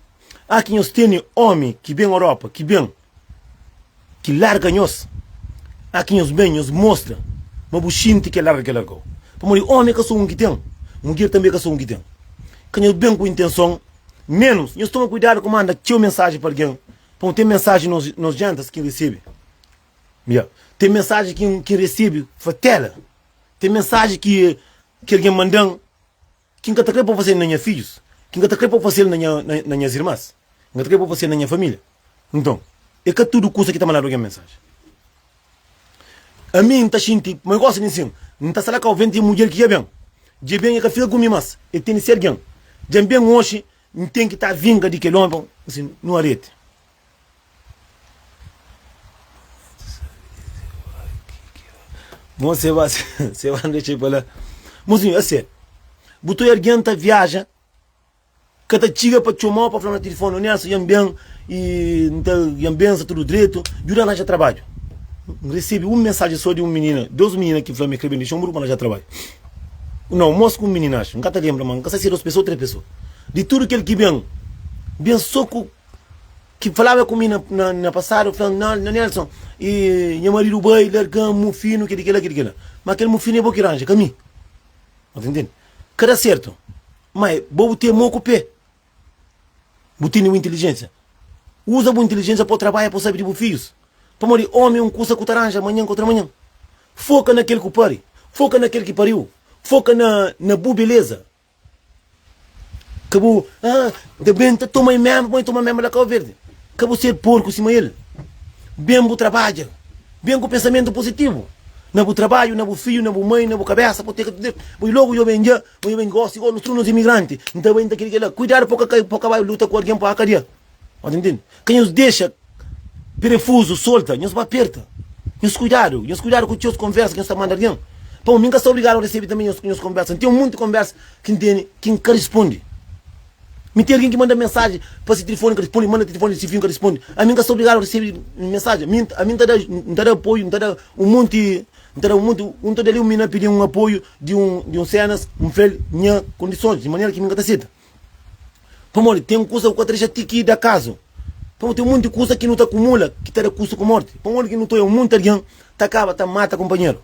A ki nhos tene omi ki ben Europa, ki ben ki larga nhos, a ki nhos ben nhos mostra ma bu xinti kel larga ki el largau. Pamodi omi é ka so un ki ten, mudjer tanbe é ka so un ki ten. Ka nhos ben ku intenson menus, nhos toma kuidadu ku manda txeu mensaji pa algen, pamodi ten mensaji nos nos jantas ki N resebe, ya, ten mensaji ki N ki N resebe fatela, ten mensaji ki ki algen manda-m Ki N ka ta krê pa bu fase-l na nha fidjus, ki N ka ta krê pa bu fase-l na nha, na nhas irmas, N ka ta krê pa bu fase-l na nha família. Nton, é ka tudu kusa ki ta mandadu algen mensajen. Ami N ta xinti ma e gosta di nsin. N ta sta la kau venti mudjer ki dja ben. Dja ben e ka fika ku mi mas, e tene se algen. Dja N ben oxi, N ten ki ta vinga di kel omi pa N, nu arete. Mo se ba se ba dexa pa la. Mozinho, a sério. Bu ta algen ta viaja, ka ta txiga pa txomau pa fla na tilifoni, Nelson, dja N ben i N ta dja N ben, sta tudu dretu, djuda ranja trabadju. N resebe un mensajen so di un minina, dos minina ki fla ma e kre ben Luxemburgo pa ranja trabadju. Nau, mos ku un minina axu, N ka ta lenbra ma N ka sa si é dos pesoa o tres pesoa. Di tudu kel ki ben, ben so ku ki falaba ku mi na, na, na pasadu, fla, na, na Nelson, e nha maridu bai, larga-m mufinu, kel-li, kel-la, kel-li, kel-la. Ma kel mufinu é bo ki ranja, ka mi. Bo ta ntende? Ka da sertu. Ma bo bu ten mo ku pe. Bu tene bu intelijensia. Uza bu intelijensia pa bu trabadja, pa bu sabe di bu fidjus. Pamodi omi é un kusa ku ta ranja manhan ku otra manhan. Foka na kel ku pari. Foka na kel ki pariu. Foka na, na bu beleza. Ka bu, ah, nta ben ta toma e mesmu, pamodi toma mesmu la Kau Verdi. Ka bu ser porku sima el. Ben bu trabadja, ben ku pensamentu positivu na bu trabadju, na bu fidju, na bu mai, na bu kabesa, pa bu teka tudu. Poi logu yo ben dja, bo yo ben gosi, oh, nos tudu nos imigranti, nta bai, nta kili kila. Kuidadu pa ka kai, pa ka bai luta ku algen pa kadia. Bo ta ntende? Ka nhos dexa perefuzu solta, nhos ba perta. Nhos kuidadu, nhos kuidadu ku txeu konversa ki nhos ta manda algen. Pamodi mi N ka sta obrigadu a resebe tanbe nhos nhos konversa. N ten un monti konversa ki N tene ki N ka risponde. Mi ten algen ki manda mensaji pa si tilifoni N ka risponde, manda tilifoni di si fiju N ka risponde. Ami N ka sta obrigadu a resebe mensaji. Mi ami N ta da N ta da apoiu, N ta da un monti N ta da un monti un ta da li un mina pidi un apoiu di un di un senas, N fla-l nha kondisons di manera ki mi N ka ta seta. Pamodi ten kusa ku ka ta dexa ti ki da kazu. Pamodi ten monti kusa ki nu ta akumula ki ta da kusu ku morti. Pamodi ki nu ta oja monti algen ta kaba ta mata kunpanheru.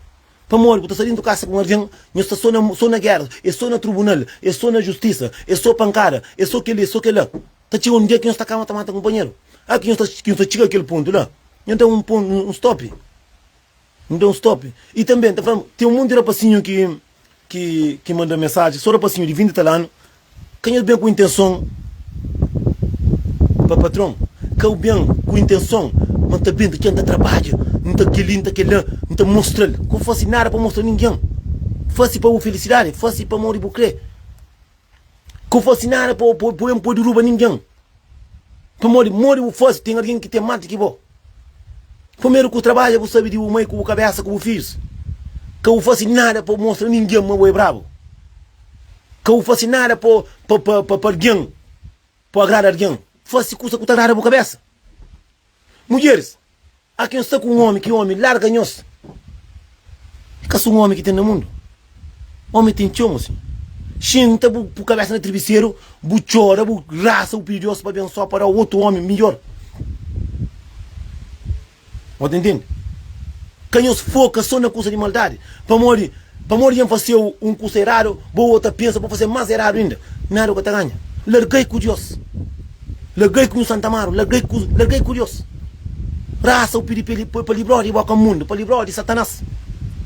Pamodi bu ta sta dentu kasa ku un algen, nhos sta so na so na géra, é so na trubunal, é so na justisa, é so pankada, é so kel-li, é so kel-la. Ta txiga un dia ki nhos ta kaba ta mata kunpanheru. A ki nhos ta ki nhos ta txiga kel pontu la, nhos da un pontu, un stop. Nhos da un stop. I tanbe N ta fla, ten un monti rapasinhu ki ki ki manda mensaji, so rapasinhu di 20 tal anu, ka nhos ben ku intenson pa patron, ka bu ben ku intenson ma N ta ben, N ta txeu, N ta trabadja, N ta kel-li, N ta kel-la, N ta mostra-l. Ka bu fase nada pa mostra ningen. Fase pa bu felisidadi, fase pamodi bu kre. Ka bu fase nada pa bu ben pode ruba ningen. Pamodi modi bu fase, ten algen ki ten más di ki bo. Primeru ku trabadja bu sabe di bu mai ku bu kabesa ku bu fidjus. Ka bu fase nada pa bu mostra ningen ma bo é brabu. Ka bu fase nada pa pa pa pa algen, pa agrada algen. Fase kusa ku ta agrada bu kabesa. Mudjeris, a ken sta ku un omi ki omi larga nhos. É ka so un omi ki ten na mundu. Omi ten txeu mosinhu. Xinta bu bu kabesa na tribiseru, bu txora, bu rasa, bu pidi Deus pa abensoa, pa da-u otu omi midjor. Bo ta intende? Ka nhos foka so na kusa di maldadi, pamodi pamodi dja N fase-u un kusa eradu, bo bo ta pensa bo fase más eradu inda. Nada bu ka ta ganha. Larga-i ku Dios. Larga-i ku nhu Santa Maru, larga-i ku larga-i ku Dios. Rasa bu pidi pa el pa libra-u di boka mundu, pa libra-u di Satanas.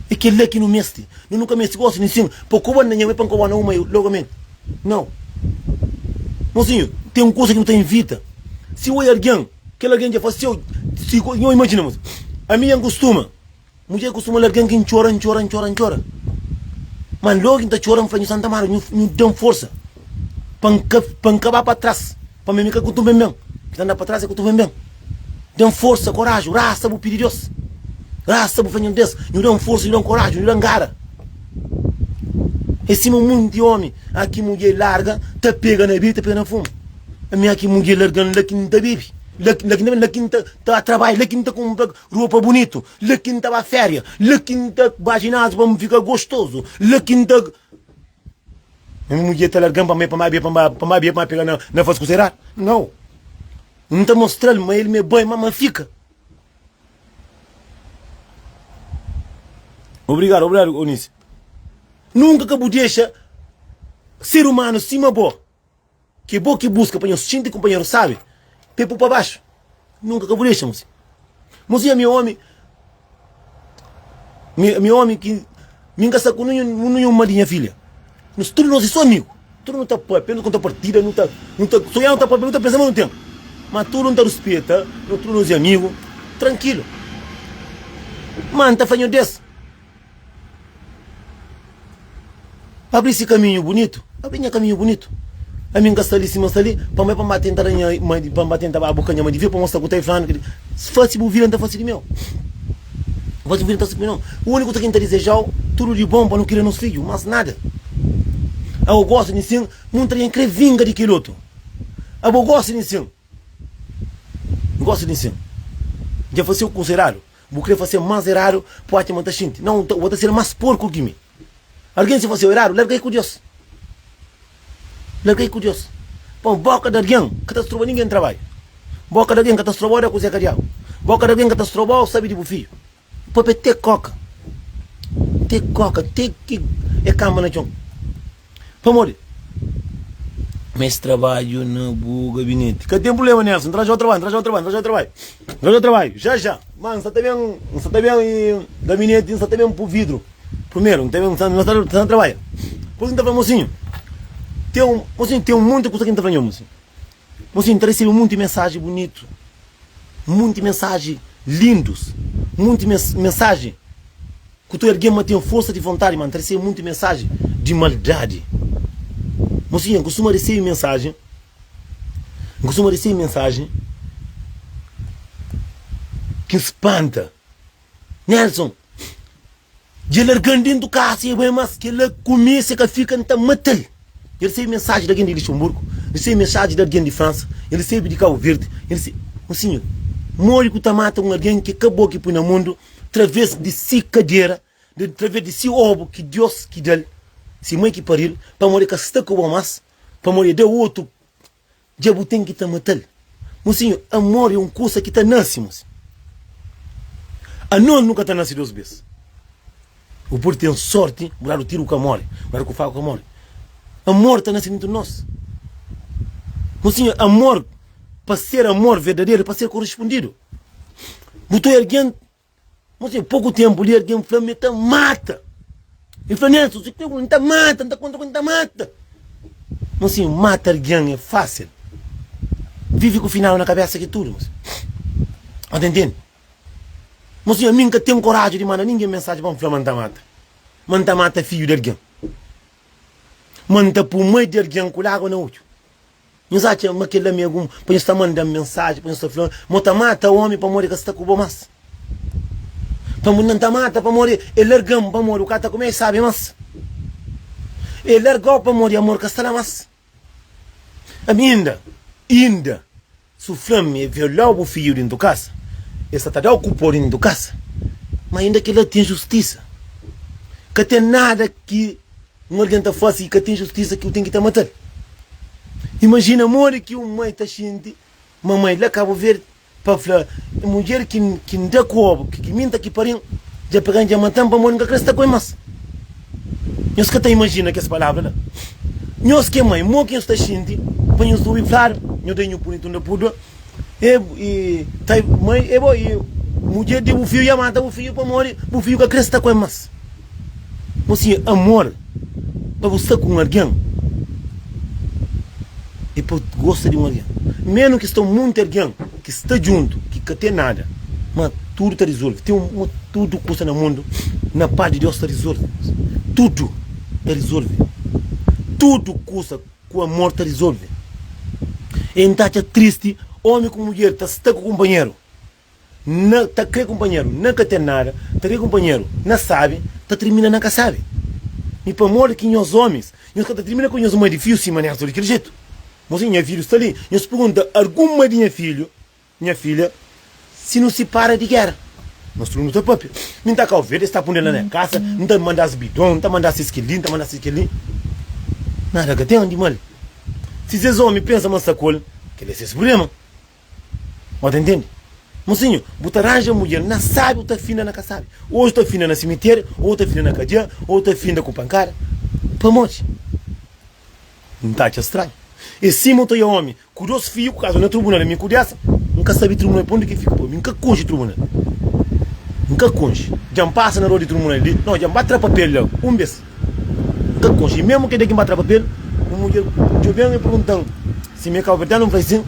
É kel-la ki nu meste. Nu nunka meste gosi nin sin pa koba na nha mai pa N koba na un mai logamenti. Nau. Mosinhu, ten un kusa ki nu ta invita. Si oi algen, kel algen dja fase-u, si nho imajina, mosinhu, ami dja N kustuma. Mudjer kustuma larga-m ki N txora, N txora, N txora, N txora. Ma logu ki N ta txora, N fla, Nhu Santa Mara, nhu, nhu da-m forsa pa N ka, pa N ka ba pa tras, pa mi ka kutu ben-ben. Ki ta anda pa tras é kutu ben-ben. Da-m forsa, koraju, rasa bu pidi Deus. Rasa bu fla Nhu Deus, nhu da-m forsa, nhu da-m koraju, nhu da-m gara. É sima munti omi a ki mudjer larga ta pega na bebe, ta pega na fuma. Ami a ki mudjer larga-m la ki N ta bebe, la ki, la ki N ta, la ki N ta, ta trabadja, la ki N ta kunpra ropa bunitu, la ki N ta ba féria, la ki N ta ba jináziu pa N fika gostozu, la ki N ta. Nha mudjer ta larga-m pa N ba bia, pa N ba pa N ba bia, pa N ba pega na na fase kusa eradu? Nau. N ta mostra-l ma el ma e bai, ma ma N fika. Obrigadu, obrigadu Eunice. Nunka ka bu dexa ser umanu sima bo. Ke bo ki buska pa nhos xinti kunpanheru sabi pe pu pa baxu nunka ka bu dexa mosi mosi ami omi mi ami omi ki mi nka sta ku ninhun ninhun ma di nha filha nos tudu nos e so amigu tudu no ta papia no ta konta partida no ta no ta sonha no ta papia no ta pensa ma no ten ma tudu no ta rispita no tudu nos e amigu trankilu ma nta fla nho des. Abri si kaminhu bunitu, abri nha kaminhu bunitu. Ami N ka sta li sima N sta li, pamodi pa N ba tenta da nha mai, pa N ba tenta ba buka nha mai di vida, pa N sta ku ta flanu ki fasi bu vida N ta fasi di meu. Fasi bu vida N ta fasi di meu. Uniku kusa ki N ta dizejau tudu di bon pa nu kria nos fidju, mas nada. Abo gosta di sin, munta algen kre vinga di kel otu. Abo gosta di sin, N gosta di sin. Dja fasiu kusa eradu. Bu kre fase mas eradu bu atxa ma ta xinti. Nau, bo ta ser mas porku ki mi. Algen si faseu eradu, larga-i ku Dios. Larga-i ku Dios. Pon boka di algen ka ta stroba ningen trabadju. Boka di algen ka ta strobau da kuze ka diabu. Boka di algen ka ta strobau sabi di bu fidju. Papia te koka. Te koka, te ki e kamba na txon. Pamodi? Ma es trabadju na bu gabineti. Ka ten problema, Nelson. N ta ranja-u trabadju, n ta ranja-u trabadju, n ta ranja-u trabadju. N ta ranja-u trabadju. Já, já. Ma N sa ta ben, N sa ta ben i gabineti, N sa ta ben pu vidru. Primeru, N ta ben, N sa, N sa ta trabadja. Pur isu N ta fla, mosinhu, ten un, mosinhu, ten un monti kusa ki N ta fla nho, mosinhu. Mosinhu, N ta resebe monti mensaji bunitu, monti mensaji lindus, monti mensaji. Ku tudu algen ma ten forsa di vontadi, ma N ta resebe munti mensaji di maldadi. Mosinha, N kustuma resebe mensajen, N kustuma resebe mensajen ki N spanta. Nelson, dja larga-m dentu kasa e bai, mas kel-la ku mi se ka fika N ta mata-l. N resebe mensaji di algen di Luxemburgu, N resebe mensaji di algen di Fransa, N resebe di Kabu Verdi, N resebe. Mosinha, modi ku ta mata un algen ki ka bo ki pui na mundu? Traves di si kadera, traves di si obu ki Dios ki dal, si mai ki paril, pamodi e ka sta ku bo mas, pamodi e da otu, dja bu ten ki ta matal. Mosinhu, amor e un kusa ki ta nasi, mosinhu. Anos nu ka ta nasi dos bes. Bu pudi ten sorti, bu dadu tiru bu ka mori, bu dadu ku faku bu ka mori. Amor ta nasi dentru di nos. Mosinhu, amor, pa ser amor verdaderu, pa ser korespondidu. Bu ta algen, não sei, pouco tempo li algen fla me ta mata. Ele fla, Nelson, se tu ta mata, não ta conta com ta mata. Não sei, mata alguém é fácil. Vive com o final na cabeça que tudo, moço. Tá entendendo? Moço, a mim nunca tenho coragem de mandar ninguém mensagem para me falar, manta mata. Manta mata filho de alguém. Manta por mãe de alguém com água na olho. Nhos atxa ma kel-la mi é algun pa nhos ta manda-m mensaji, pa nhos ta fla-m ma ta mata ómi pamodi el ka sta ku bo más? Pamodi N ta mata pamodi el larga-m, pamodi bu ka ta kume i sabe más. El larga-u pamodi amor ka sta la más. Ami inda, inda, su fla-m e viola-u bu fidju dintu kasa, e sta ta da-u ku pó dintu kasa, ma inda kel-la ten justisa. Ka ten nada ki. Un algen ta fase ki ka ten justisa ki bu ten ki ta mata-l. Imajina modi ki un mai ta xinti, mamai la Kabu Verdi. Pa fla, Mudjer ki N da ku obu, ki mi N ta ki pari-m, dja pega-m, dja mata-m, pamodi N ka kre sta ku el más. Nhos ka ta imajina kes palavra la. Nhos ki é mai, mo ki nhos ta xinti pa nhos obi fladu, Nho da nhu puni tunda púrdua, e, e, ta, mai, e bo, e, mudjer di bu fidju dja mata bu fidju pamodi bu fidju ka kre sta ku el más. Mosinha, amor pa bu sta ku un algen é pa gosta di un algen. Menu ki sta munti algen ki sta djuntu, ki ka ten nada, ma tudu ta rizolve. Ten un, tudu kusa na mundu, na pas di Deus ta rizolve. Tudu ta rizolve. Tudu kusa ku amor ta rizolve. E N ta atxa tristi omi ku mudjer ta sta ku kunpanheru. Na ta kre kunpanheru na ka ten nada, ta kre kunpanheru na sabi, ta tirmina na ka sabi. Mi pamodi ki nhos omis, nhos ka ta tirmina ku nhos mai di fiu sima Nelson di kel jetu? Mosinhu, nha fidju sta li, nhos pergunta algun mai di nha fidju, nha filha, si nu sipara di gera. Nos tudu nu ta papia. Mi N ta Kau Verdi, es ta punda la na kasa, N ta manda-s bidon, N ta manda-s es kel-li, N ta manda-s es kel-li. Nada ka ten di mal. Si ses omi pensa ma N sta ku el, kel-li é ses prubléma. Bo ta intende? Mosinhu, bu ta ranja mudjer na sabi, bu ta finda na ka sabi. Oji ta finda na simiteriu, ou ta finda na kadia, ou ta finda ku pankada. Pamodi? N ta atxa stranhu. E sima u ta oia omi ku dos fiju ku kaza na trubunal, ami ku desa, N ka sabi trubunal pa undi ki fika, pa mi N ka konxe trubunal. N ka konxe. Dja N pasa na rua di trubunal li, no, dja N ba tra papel la un bes. N ka konxe. I mésmu kel dia ki N ba tra papel, un mudjer djobe-m i pergunta-m si mi é kabuverdianu. N fla sin.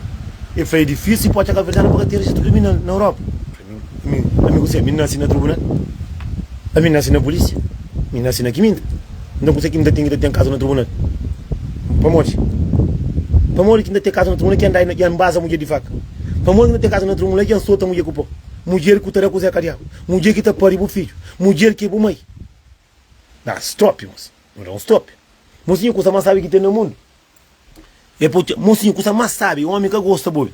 El fla, É difísil pa odja kabuverdianu pa ka ten rejistru kriminal na Europa. N fla, Ami, ami kuzê? Mi N nase na trubunal? Ami N nase na pulísia? Mi N nase na kiminta? Nton kuzê ki N ta ten ki ta ten kazu na trubunal? Pamodi? Pamodi ki N ta ten kazu na trubunal ki N da N baza mudjer di faka? Pamodi ki N ta ten kazu na trubunal ki N sota mudjer ku pó? Mudjer ku ta da kuzê ka diabu? Mudjer ki ta pari bu fidju? Mudjer ki é bu mai? Da stop, mosinhu. Nu da un stop. Mosinhu, kusa más sábi ki ten na mundu é pa Mosinhu, kusa más sábi, ómi ka gosta bo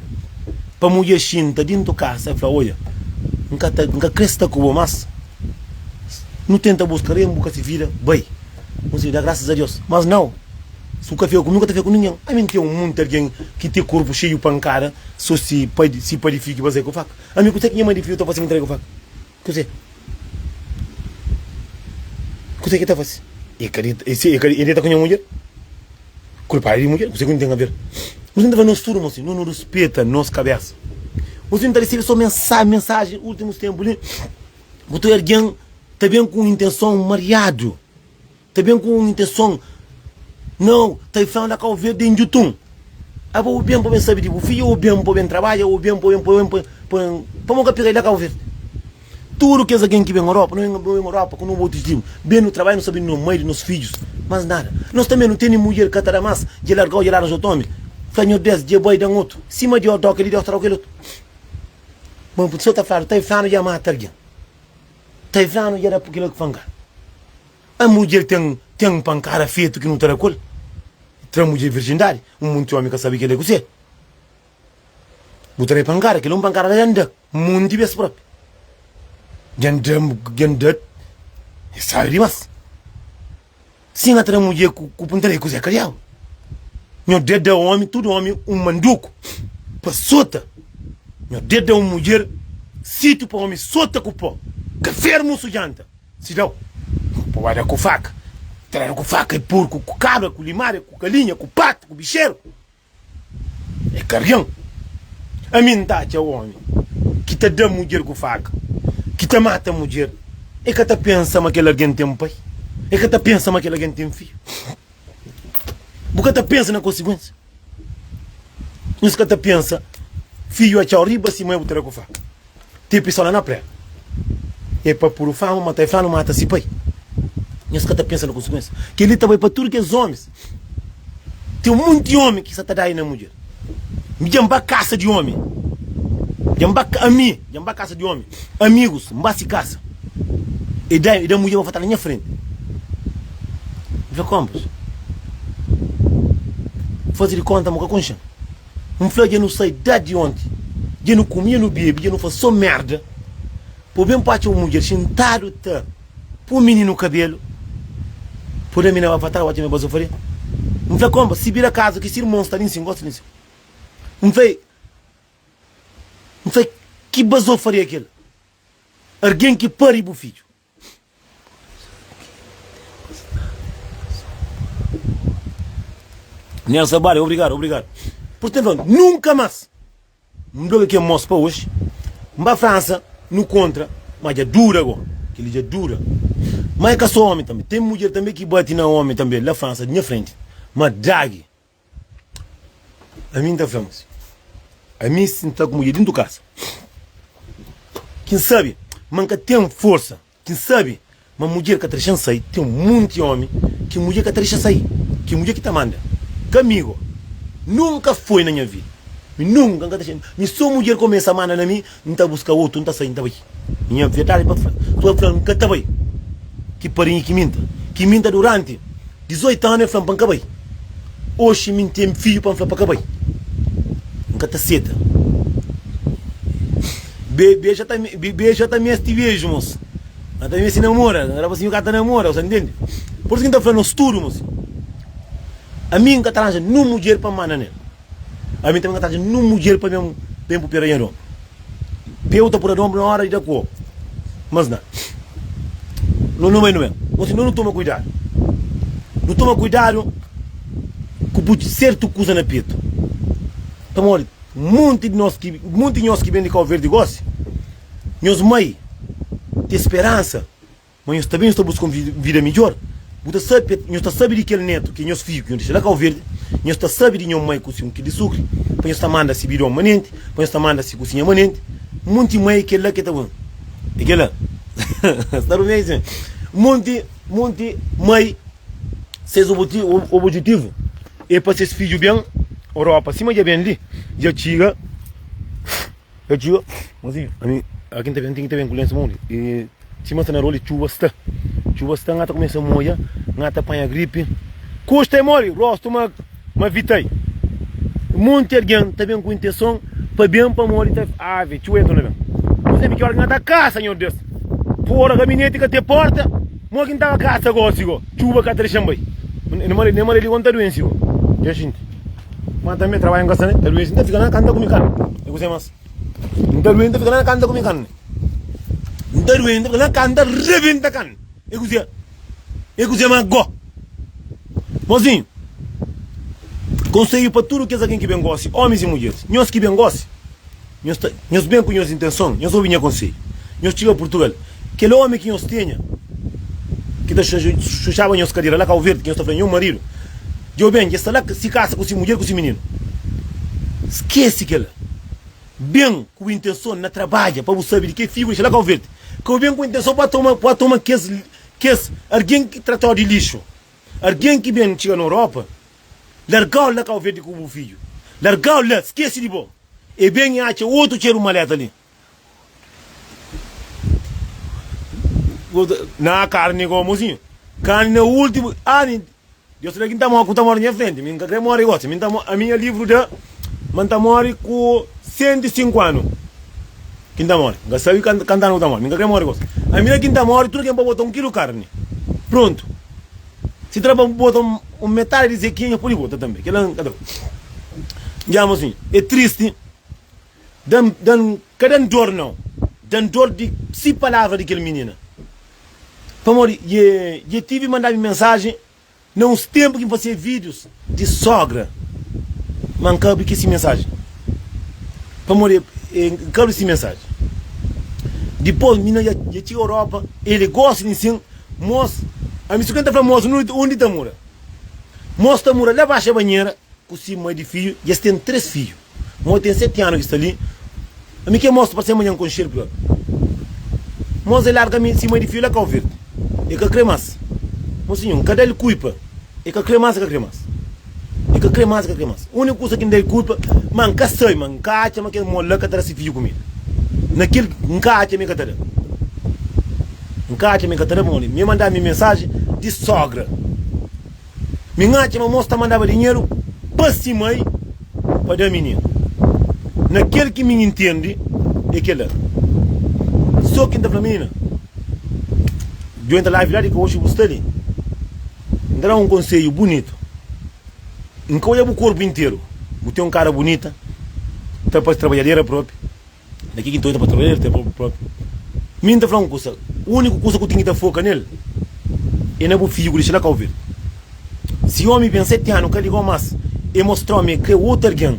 pa mudjer xinta dintu kasa i fla, Odja, N ka ta, N ka krê sta ku bo más. Nu tenta buska rei, N buka si vida, bai. Mosinhu, da grasas a Deus. Mas nau, si bu ka fika ku mi, bu ka ta fika ku ningen. Ami N ten un monti algen ki ten korpu xeiu pankada, so si pai, si pai di fiju ki ba sai ku faka. Ami, kuse ki nha mai di fiju ta fase ki N trai ku faka? Kuzê? Kuzê ki ta fase? E ka dita, e ka, e dita ku nha mudjer? Kulpadu é di mudjer? Kuzê ki nu ten a ver? Nos ta fla nos tudu, mosi, no nu ruspeta nos kabesa. Mosi, nu ta resebe so mensa, mensajen últimus tenpu li, bu ta algen ta ben ku un intenson mariadu. Ta ben ku un intenson Nau, ta fla na Kau Verdi é ndjutun Abo bu ben pa ben sabe di bu fidju Ou ben pa ben trabadja Ou ben pa ben pa ben pa Pamo ka pega la Kau Verdi Tudu kes algen ki ben Europa No ben Europa ku no otus Ben nu trabadja nu sabe di no mai di nos fidjus Mas nada Nos tanbe nu tene mudjer ka ta da mas Dja largau dja larga otu omi Fla Nhordes dja bai dan otu Sima Dios dau kel-li Dios ta dau kel otu Ma so ta fladu ta flanu dja mata algen Ta flanu dja da kel ki fla A mudjer ten ten pankada fetu ki nu ta da ku el. Tra mudjer virjindadi, un munti omi ka sabe kel é kuse. Bu ta da pankada, kel un pankada la dja N da munti bes propi. Dja N da, dja N da, é sabi dimas. Si N tra mudjer ku ku punta é kuse kadiau. Nho de da omi, tudu omi un manduku pa sota. Nho de da un mudjer sitiu pa omi sota ku po. Ka fermu su djanta. Sidau, pa bai da ku faka, ta dadu ku faka e porku, ku kabra, ku limaria, ku galinha, ku patu, ku bixeru, e kargen. Ami N ta atxa omi ki ta da mudjer ku faka, ki ta mata mudjer, e ka ta pensa ma kel algen ten pai, e ka ta pensa ma kel algen ten fidju. Bu ka ta pensa na konsikuensia. Nhos ka ta pensa fidju atxau riba si mai bu ta da ku faka. Ti pisola na prega. E pa puru fama ma ta e flanu mata si pai. Nhos ka ta pensa na konsikuensia. Kel-li ta bai pa tudu kes omis. Ten un monti omi ki sa ta dai na mudjer. Mi dja N ba kasa di omi. Dja N ba ami, dja N ba kasa di omi. Amigus, N ba si kasa. E da, e da mudjer pa fata na nha frenti. N fla, Konpas, faze di konta ma bu ka konxe-m. N fla dja nu sai da di onti, dja nu kume, dja nu bebe, dja nu fase so merda, pa bu ben pa atxa un mudjer xintadu ta pui mininu kabelu, pa da mina ba fatadu, bu atxa ma e bazofaria? N fla konpa, si bira kazu ki si irmon sta li nsin, gosta li nsin. N fla. N fla, ki bazofaria kel? Argen ki pari bu fidju. Nelson Bale, obrigadu, obrigadu. Purtantu, nunka mas N blokia kel mos pa oji. N ba Fransa, nu kontra, ma dja dura go. Kel-li dja dura. Ma é ka so omi tanbe, ten mudjer tanbe ki bati na omi tanbe la Fransa, di nha frenti. Ma dragi, ami N ta fla mos, ami si N ta ku mudjer dintu kasa, ki N sabe ma N ka ten forsa. Ki N sabe ma mudjer ka ta dexa-m sai Ten munti omi ki mudjer ka ta dexa sai Ki mudjer ki ta manda Ka mi go Nunka foi na nha vida Mi nunka N ka ta dexa Mi so mudjer kumesa manda na mi N ta buska otu N ta sai N ta bai Nha verdadi pa fla So el fla N ka ta bai Ki parinha ki minta Ki minta duranti 18 anu el fla-m pa N ka bai Oxi mi N ten fidju pa N fla pa ka bai N ka ta seta Beja ta beja ta mesti beju mos Ka ta mesti namora Rapasinhu ka ta namora Sa ntende Por isu ki N ta fla nos tudu mos Ami N ka ta ranja nun mudjer pa N manda nel Ami tanbe N ka ta ranja nun mudjer pa ben ben pupera nha donbru Peu ta pura donbru na ora di da ku o Mas na No no bai no ben Mos no nu toma kuidadu Nu toma kuidadu ku pui sertu kuza na petu Pamodi Monti di nos ki, monti di nhos ki ben di Kau Verdi gosi, nhos mai ten speransa ma nhos ta ben nhos ta buska un vida midjor. Bu ta sabe, nhos ta sabe di kel netu ki é nhos fidju ki nhos dexa la Kau Verdi, nhos ta sabe di nho mai ku si un kil di sukri pa nhos ta manda si bidon manenti, pa nhos ta manda si kusinha manenti. Monti mai kel la ke ta ben, é kel la. Sta rumia sin. Monti, monti mai ses objetivu. É pa ses fidju ben Europa sima dja ben li dja txiga dja txiga mozinhu ami aki nta ben ten ki ta ben ku lensu mon li e sima sta na roli txuba sta txuba sta nga ta kumesa moja nga ta panha gripi kusta e mori rostu ma ma vitai monti algen ta ben ku intenson pa ben pamodi ta ave txuba entra na ben mozinhu ami ki ora ki nga ta kasa nho Deus pora gabineti ka ten porta Mo ki N taba kasa gosi go, txuba ka ta dexa-m bai. N mare, ne mare li go N ta duensi go. Dja xinti. Ma tanbe trabadju N ka sta ne, ta duensi N ta fika na kanta kume karni. E kuse mas? N ta duensi N ta fika na kanta kume karni. N ta duensi N ta fika na kanta rebenta karni. E kuse? E kuse ma go? Mozinhu, konsedju pa tudu kes algen ki ben gosi, omis i mudjeris, nhos ki ben gosi, Nhos ta, nhos ben ku nhos intenson, nhos obi nha konsedju. Nhos txiga Purtugal, kel omi ki nhos tenha, ki ta xuxaba nhos kadera la Kau Verdi, ki nhos ta fla nho maridu, dja ben, dja sta la si kasa ku si mudjer ku si mininu. Skese kel-la. Ben ku bu intenson na trabadja pa bu sabe di ke figu dexa la Kau Verdi. Ka bu ben ku intenson pa toma, pa toma kes, kes argen ki tratau di lixu. Argen ki ben txiga na Europa, largau la Kau Verdi ku bu fidju. Largau la, skese di bo. E ben e atxa otu txeru maleta li. Na karni go mozinho. Karni na ultimu ani Deus ta da ki nta mori ku ta mori nha frenti. Mi nka kre mori gosi. Mi nta ami nha livru da ma nta mori ku 105 anu ki nta mori. Nka sabi kantu anu ku ta mori. Mi nka kre mori gosi. Ami na ki nta mori tudu ken pa bota un kilu karni. Prontu. Si tra pa bota un metadi di zekinha nha pudi bota tambe. Kila nka ta. Dja mosinhu é tristi Dan dan ka dan dor nau Dan dor di si palavra di kel minina Pamodi dje dje tivi manda mi mensajen na uns tempu ki N fasiya videos di sogra Ma N ka abri ki si mensajen Pamodi e N ka abri si mensajen Dipos minina dja dja txiga Europa El gosta di nsin Mos ami si ku N ta fla mos undi ta mura Mos ta mura la baxa banhera ku si mai di fidju, dja es ten 3 fidju. Mo ten 7 anu ki sta li. Ami ke mos parse ma nha nkonxel propi. Mos e larga mi si mai di fidju la Kau Verdi. E ka kre mas. Mo sinhor, nka da-l kuipa. E ka kre mas, e ka kre mas. E ka kre mas, e ka kre mas. Uniku kusa ki N da-l kuipa, ma nka sai, ma nka atxa ma kel mo la ka ta da si fidju kumida. Na kel nka atxa ma e ka ta da. Nka atxa ma e ka ta da pamodi mi manda mi mensajen di sogra. Mi N atxa ma mos ta mandaba dinheru pa si mai pa da mininu. Na kel ki mi N intendi é kel-la. So ki N ta fla minina, djo entra live la di ka oxi bu sta li. N ta da un konsedju bunitu. N ka odja bu korpu interu. Bu ten un kara bunita, ta parse trabadjadera propi. Na ki ki N ta pa trabadja el ta propi. Mi N ta fla un kusa, úniku kusa ku ten ki ta foka nel é na bu fidju ku dexa la Kau Verdi. Si omi ben 7 anu ka ligau mas, e mostrau ma e kre otu algen,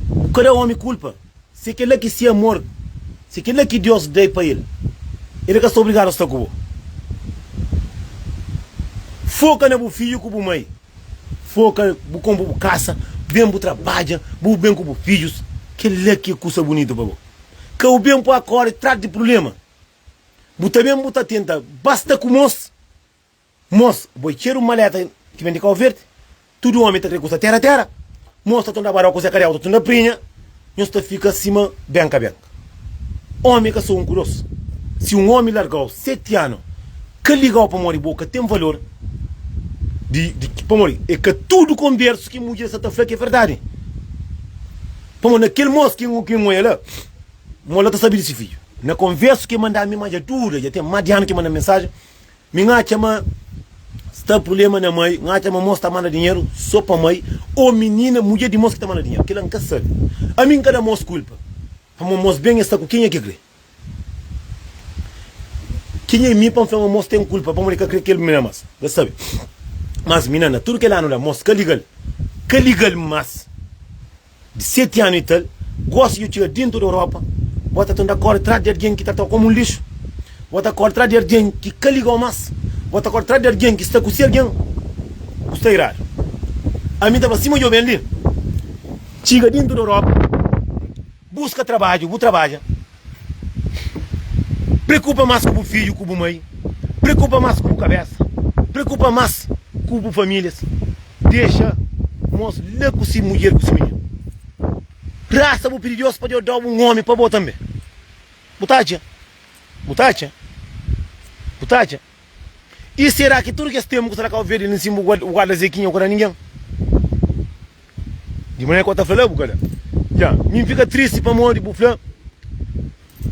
bu ka da omi kulpa. Si é kel-la ki si amor, si é kel-la ki Deus da pa el, el ka sta obrigadu sta ku bo. Foka na bu fidju ku bu mai. Foka, bu konpo bu kasa, ben bu trabadja, bu ben ku bu fidjus. Kel-la ki é kusa bunitu pa bo. Ka bu ben pa kóre tras di prubléma. Bu ta ben bu ta tenta basta ku mos. Mos, bo é txeru maleta ki ben di Kau Verdi. Tudu omi ta kre kusa tera tera. Mos ta tunda barau ku Zé Kadiau ta tunda prinha. Nhos ta fika sima benka benka. Omi ka so un ku dos. Si un omi largau seti anu, ka ligau pamodi bo ka ten valor di, di pamodi e ka tudu konbersu ki mudjer sa ta fla ki é verdadi. Pamodi na kel mos ki ki N oia la, mo la ta sabi di si fidju. Na konversu ki e manda mi ma dja dura, dja ten mas di anu ki e manda mensajen. Mi N atxa ma sta prubléma na mai, N atxa ma mos ta manda dinheru so pa mai ô minina, mudjer di mos ki ta manda dinheru, kel-la N ka sabe. Ami N ka da mos kulpa, pamodi mos ben e sta ku kenha ki kre. Kenha é mi pa N fla ma mos ten kulpa pamodi el ka kre kel minina mas? N ka sabe. Mas minina na tudu kel anu la, mos ka liga-l, ka liga-l mas. Di 7 anu i tal, gosi dja txiga dentu di Europa, bo ta tenta kore tras di argen ki ta trata-u komu un lixu, bo ta kore tras di argen ki ka liga-u mas, bo ta kore tras di argen ki sta ku se argen, bu sta iradu. Ami ta fla sima djoben li, txiga dentu di Europa, buska trabadju, bu trabadja, preokupa mas ku bu fidju, ku bu mai, preokupa mas ku bu kabesa, preokupa mas ku bu familias. Dexa mos la ku si mudjer ku si mininu. Rasta bu pidi Deus pa Deus dau un omi pa bo tanbe. Bu ta atxa? Bu ta atxa? Bu ta atxa? I sera ki tudu kes tempu ku sta na Kau Verdi li nsin bu guarda Zekinha bu ka da ningen? Di manera ki bu ta fla la bu ka da. Ya, mi N fika tristi pamodi bu fla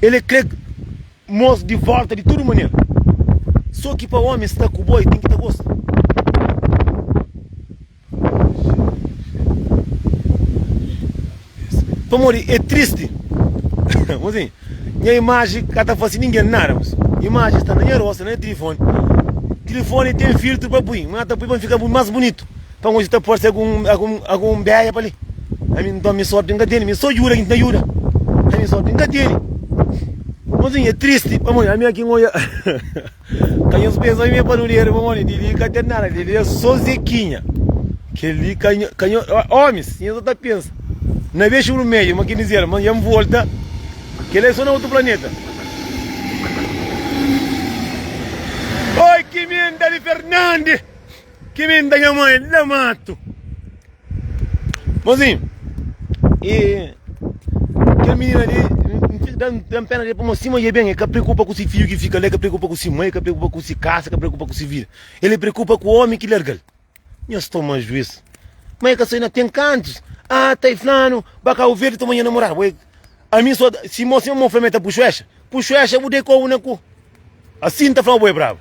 el e kre Mos di volta di tudu manera. So ki pa omi sta ku bo e ten ki ta gosta. Pamodi e tristi. Mozinho, nha imaji ka ta fasi ningen nada mos. Imaji sta na nha rostu, na nha tilifoni. Tilifoni ten filtru pa pui, ma ta pui pa N fika mas bunitu. Pa N oji ta parse algun algun algun beja pa li. Ami nton mi sorti N ka tene, mi so juda ki N ta juda. Ami sorti N ka tene. Mozinho é tristi pamodi ami aki N oja ka nhos pensa mi é panuderu pamodi di li ka ten nada, di li é so Zekinha. Kel li ka nho ka nho omis nhos ta pensa na bexu burmedju ma ki mizeru ma dja N volta kel li é so na otu planeta. Oi ki minda di Fernandi! Ki mi da nha mãe la matu. Mozinho, e kel minina li, dan pena de pamodi sima dja ben, e ka preokupa ku si fidju ki fika la, e ka preokupa ku si mãe, e ka preokupa ku si kasa, e ka preokupa ku si vida. El preokupa ku omi ki largal. Nhos toma juiz. Ma e ka sai na ten kantus. Ah, ta e flanu, ba Cabo Verde toma nha namorada. Bo e ami so si mo si mo fla ma e ta puxu exa. Puxu exa bu dei kobu na ku. Assim ta fla bo é brabo.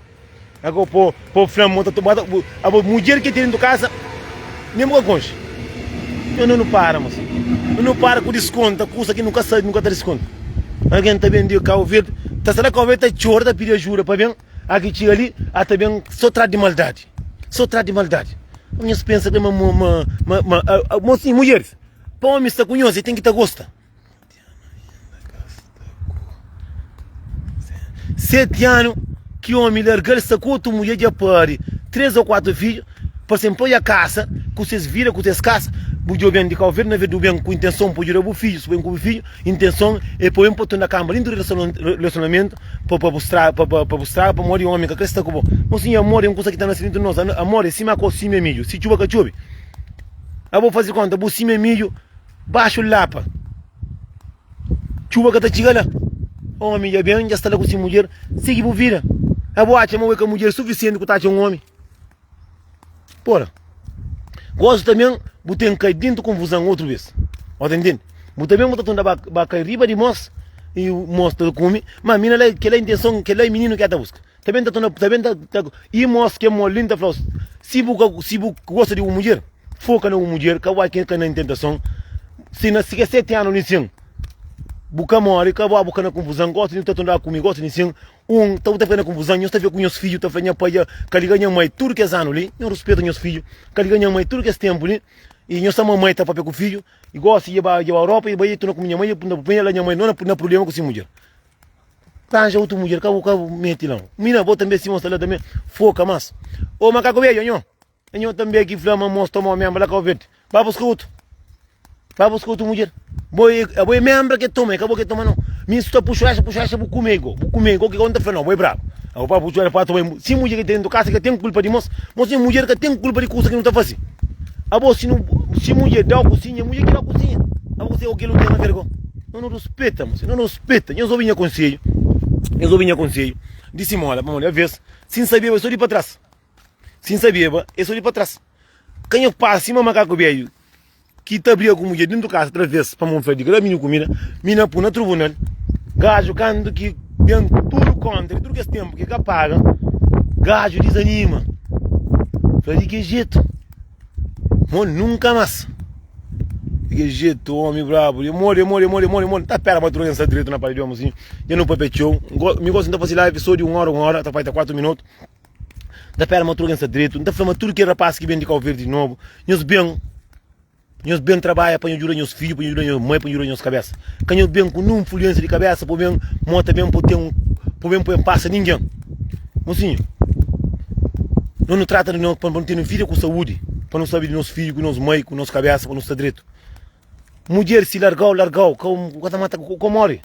Ago po po fla mo ta bota abo mudjer ki tem dentu casa nem bu ka konxe. Nho nu para moça. Nu para ku diskonta kusa ki nu ka sabi nu ka ta diskonta. Alguém ta ben di Cabo Verde ta sta na Cabo Verde ta txora ta pidi ajuda pa ben a ki txiga li a ta ben so tras di maldadi. So tras di maldadi. Nhos pensa ma ma ma ma mocinho mudjeres pa omi sta ku nhos e tem ki ta gosta. 7 anu ki omi larga-l sta ku otu mudjer dja pari 3 ô 4 fidju parse-m pa odja kasa ku ses vida ku ses kasa bu djobe ben di Kau Verdi na vez di bu ben ku intenson pa djuda bu fidju si bu ben ku bu fidju intenson é pa ben pa tunda kamba dentu di relasionamentu pa pa bu straga pa pa bu straga pamodi omi ka kre sta ku bo mon sinhor amor é un kusa ki ta nase dentu di nos amor é sima ko simia midju si txuba ka txobe abo faze konta bu simia midju Baxu lapa, txuba ka ta txiga la. Omi dja ben, dja sta la ku si mudjer, sigi bu vida. Abo atxa ma bo é ka mudjer sufisienti ku ta atxa un omi? Pora, gosi tanben bu ten kai dentu konfuzan otru bes. Bo ta ntende? Bu ta ben bu ta tunda ba kai riba di mos i mos ta kume, ma mina la kela intenson, kela é mininu ki a ta buska. Ta ben ta tunda, ta ben ta, ta i mos ke mol li, N ta fla-u, si bu ka, si bu gosta di un mudjer, Foka na un mudjer, ka wai ken ka na intentason. Si na si ke 7 anu li sin. Bu ka móre, ka bo bu ka na konfuzan Gosi di nu ta tondaba ku mi, gosi di sin Un ta bu ta fika na konfuzan Nhos ta fika ku nhos fidju ta fla nha pai dja ka liga nha mai tudu kes anu li Nhos ruspeta nhos fidju ka liga nha mai tudu kes ténpu li I nhos ta mamai ta papia ku fidju I gosi dja ba dja ba Europa i bai i torna ku nha mai I na pui la nha mai no na prubléma ku si mudjer Ranja otu mudjer ka bu ka bu meti la Mina bo tanbe sima sta la tanbe foka mas Ô makaku bedju anho. Nho tanbe ki fla ma mos toma membra la Kau Verdi. Ba buska otu. Ba buska otu mudjer. Bo e, bo e membra ke toma, e ka bo ke toma no. Mi sta puxa axa, puxa axa, bu kume go. Bu kume go, ke ka ta fla no, bo e brabu. Abo pa puxa pa toma. Si mudjer ki ten kasa ka ten kulpa di mos, mos si mudjer ka ten kulpa di kusa ki no ta fasi. Abo si no, si mudjer dau kusinha, mudjer ki dau kusinha. Abo kusi o ke no ten a ver go. No no ruspeta, mos. No no ruspeta. Nhos obi nha konselho. Nhos obi nha konselho. Di simola, pamodi aves, si N sabeba, so di pa tras. Si N sabeba, é so di pa tras. Ka nha pasa sima makaku bedju ki ta briga ku mudjer dentu kasa traves pa mon fla di kada minhu kumida, mi na pui na trubunal. Gaju kantu ki ben tudu konta di tudu kes tenpu ki ka paga, gaju dizanima. Fla di ki jetu? Mo nunka mas. Di ki jetu omi brabu? E modi, e modi, e modi, e modi, e modi. Ta pera ma tudu algen sta dretu na pari di omi si. Dja nu papia txeu. Mi gosi N ta fasi live so di un ora un ora, ta faita 4 minutu. N ta pera ma tudu algen sta dretu. N ta fla ma tudu kel rapaz ki ben di Kau Verdi di nobu, nhos ben, nhos ben trabadja pa nhos djuda nhos fidju, pa nhos djuda nhos mai, pa nhos djuda nhos kabesa. Ka nhos ben ku nun nfluensia di kabesa pa ben mo ta ben pa ten, pa ben pa pasa ningen. Mosinhu, nos nu trata di nos pa nu ten vida ku saúdi, pa nu sabe di nos fidju, ku nos mai, ku nos kabesa, pa nu sta dretu. Mudjer si largau, largau, ka bu ka ta mata, ka móre.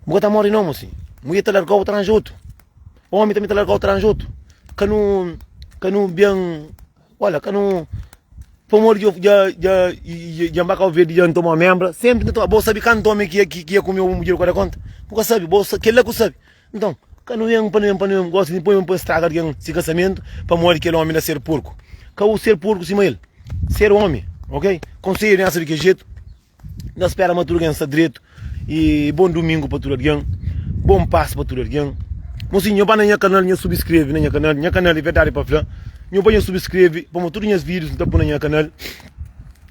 Bu ka ta móre não, mosinhu. Mudjer ta largau, ta ranja otu. Omi tanbe ta largau, ta ranja otu. Ka nu, ka nu ben, olha, ka nu, pamodi dja, dja, dja, dja N ba Kau Verdi dja N toma membra, senpri N ta toma. Bo sabe kantu omi ki, ki, ki ia kume un mudjer ku ka da konta? Bu ka sabe, bo, kel-la ku sabe. Nton, ka nu ben pa nu ben pa nu ben gosi di poi pa straga algen si kasamentu pamodi kel omi la ser porku. Ka bu ser porku sima el. Ser omi, ok? Konsedju nessa di kel jetu. N ta spera ma tudu algen sta dretu i bon dumingu pa tudu algen. Bon pas pa tudu algen. Mosinhu, nho ba na nha kanal, nho subskreve na nha kanal. Nha kanal é Verdadi pa Fla. Nho bai nho subskreve pamodi tudu nhas vídius N ta poi na nha kanal.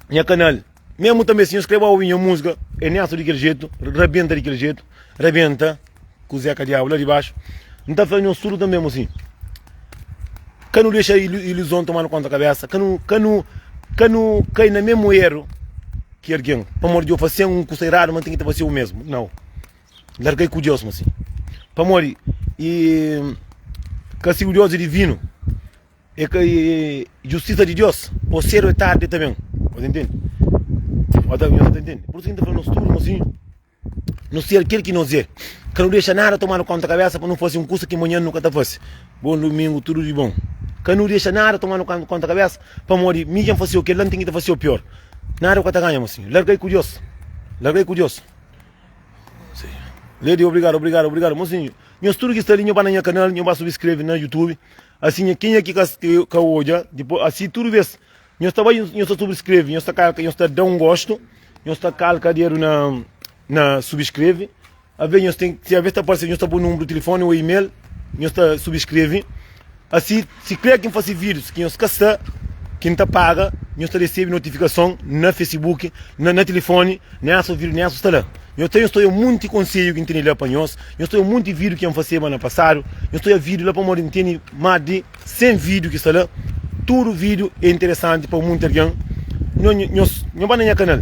Nha kanal. Mesmu tanbe si nhos kreba obi nha musika é nessa di kel jetu, rabenta di kel jetu, rabenta ku Zeca Diabu la di baxu. N ta fla nhos tudu tanbe mosinhu, ka nu dexa iluzon toma-nu konta kabesa, ka nu ka nu ka nu kai na mesmu eru ki algen, pamodi djo fase un kusa eradu ma N ten ki ta fase u mesmu. Nau, larga-i ku Deus mosinhu, pamodi i kastigu di Deus é divinu. É ka e justisa di Deus, ô sedu é tardi ta ben. Bo ta intende? Bo ta, nhos ta intende? Pur isu ki N ta fla nos tudu, mosinhu, nu ser kel ki nos é. Ka nu dexa nada toma-nu konta kabesa pa nu fase un kusa ki manhan nu ka ta fase. Bon dumingu, tudu di bon. Ka nu dexa nada toma-nu konta kabesa pamodi mi dja N fase-u kel-la, N ten ki ta fase-u pior. Nada bu ka ta ganha, mosinhu. Larga-i ku Deus. Larga-i ku Deus. Lady, obrigadu, obrigadu, obrigadu. Mosinhu, nhos tudu ki sta li, nho ba na nha kanal, nho ba subskreve na YouTube. Asi nha kenha ki ka ka odja dipos asi tudu bes nhos ta bai nhos ta subskreve nhos ta kalka nhos ta da un gostu nhos ta kalka dedu na na subskreve aves nhos ten si aves ta parse nhos ta poi numeru di tilifoni o email nhos ta subskreve asi si kre ki N fasi videos ki nhos ka sta ki N ta paga nhos ta resebe notifikason na facebook na na tilifoni nessa video nessa sta la. Nhos ta nhos ta oia munti konsedju ki N tene la pa nhos, nhos ta oia munti vídiu ki N faseba na pasadu, nhos ta oia vídiu la pamodi N tene más di 100 vídiu ki sta la. Tudu vídiu é interesanti pa munti algen. Nho, nhos, nho bai na nha kanal,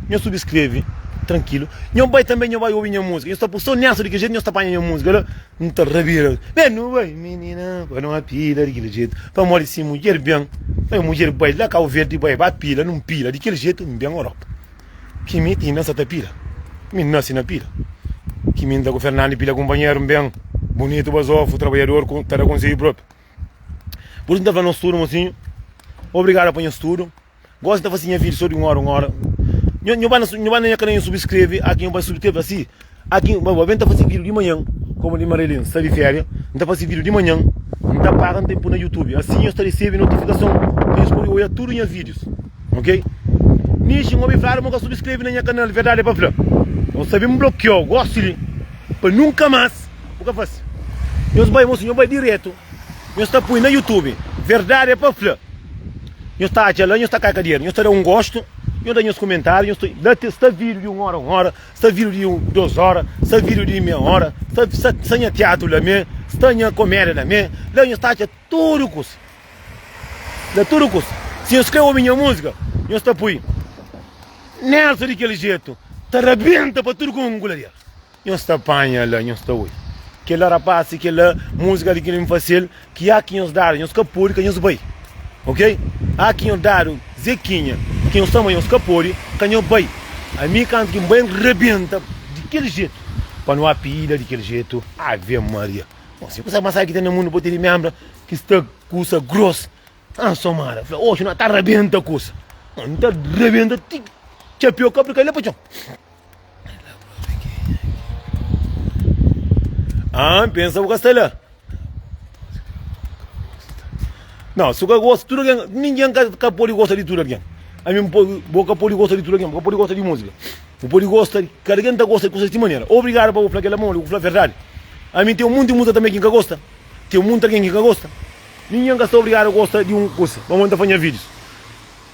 nho subskreve trankilu. Nho bai tanbe, nho bai obi nha múzika. Nhos ta pui so nessa di kel jetu, nhos ta panha nha múzika la, N ta rabira. Ben nu bai minina, pa nu pila di kel jetu. Pamodi si mudjer ben, mudjer bai la Kau Verdi bai ba pila, nun pila di kel jetu, N ben Europa. Ki mi inda sa ta pila. Mi nasi na pila. Ki mi nta ku Fernando pila kunpanheru n ben bunitu bazofu trabadjador ku ta da konsedju propi. Pur isu n ta fla nos tudu mosinhu obrigadu pa nhos tudu. Gosi n ta fasi nha video so di un ora un ora. Nho nho ba na nho ba na nha kanal nho subskreve aki nho bai subskreve asi. Aki ba ba ben ta fasi video di manhan komu di Marilyn sta di feria n ta fasi video di manhan n ta paga n ta pui na youtube asi nhos ta recebi notifikason pa nhos podi oia tudu nha videos ok Nixi n obi fladu ma ka subscreve na nha kanal verdadi é pa fla nhos sabi n blokiou gosi li pa nunka mas bu ka fasi nhos bai mosi nhos bai diretu nhos ta pui na youtube verdadi é pa fla nhos ta atxa la nhos ta kai kadiera nhos ta da un gostu. Nhos da nhos kumentáriu, nhos ta la te sta vídiu di un óra un óra, sta vídiu di un dos óra, sta vídiu di meia óra, sta sta sta nha tiatru la mé, sta nha komédia la mé. La nhos ta atxa tudu kusa. La tudu kusa. Si nhos krê obi nha múzika, nhos ta pui Nelson di kel jetu ta rabenta pa tudu konguladeru. Nhos ta panha la, nhos ta oi. Kel-la rapaz, kel-la múzika li ki N fase-l, ki a ki nhos dadu, nhos ka pode ka nhos bai. Ok? A ki nhos dadu Zekinha, ki nhos ta ma nhos ka pode ka nhos bai. Ami kantu ki N bai, N rebenta di kel jetu. Pa nu apida di kel jetu, Ave Maria. Bon, si kusa más sabi ki ten na mundu, bo tene membra ki sta kusa gros, transformada. Fla, oxi no ta rebenta kusa. N ta rebenta ti txapéu ka kai la pa txon. Ah, pensa bu ka sta la. Não, se ka gosta tudo alguém, ninguém ka, ka pode gosta de tudo alguém. A mim bo ka pode gosta de tudo alguém, bo ka pode gosta de música. Bo pode gosta, cada alguém ta gosta de coisas de maneira. Obrigado para bo falar aquela mão, bo falar a verdade. A mim tem um monte de música também que ka gosta. Tem um monte de alguém que ka gosta. Ninguém ka sta obrigado a gosta de um coisa. Vamos tá fazendo vídeos.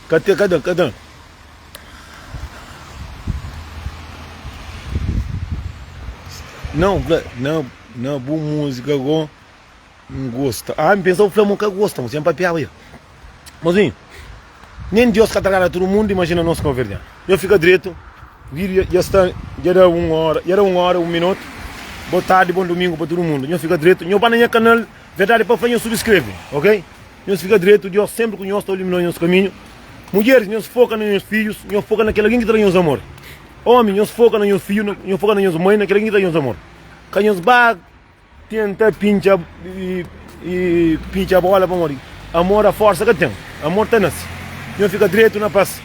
Ka te, ka ka ka. Não, fla, na, na bu música go N gosta. Ah, N pensa bu fla ma bu ka gosta, mozinho, N papiaba ya. Mozinho, nem Deus ka ta agrada tudu mundu, imajina nos kabuverdianu. Nho fika dretu, vídeo dja sta, dja da un ora, dja da un ora, un minutu. Bo tardi, bon dumingu pa tudu mundu. Nho fika dretu, nho ba na nha kanal Verdadi pa fla, nho subskreve, ok? Nhos fika dretu, Deus sempri ku nhos ta ilumina nhos kaminhu. Mudjeris, nhos foka na nhos fidjus, nhos foka na kel algen ki ta da nhos amor. Omi, nhos foka na nhos fidju, nhos foka na nhos mai, na kel algen ki ta da nhos amor. Ka nhos ba tenta pintxa i pintxa bola pamodi amor a forsa ka ten, amor ta nase. Nhos fika dretu na pas.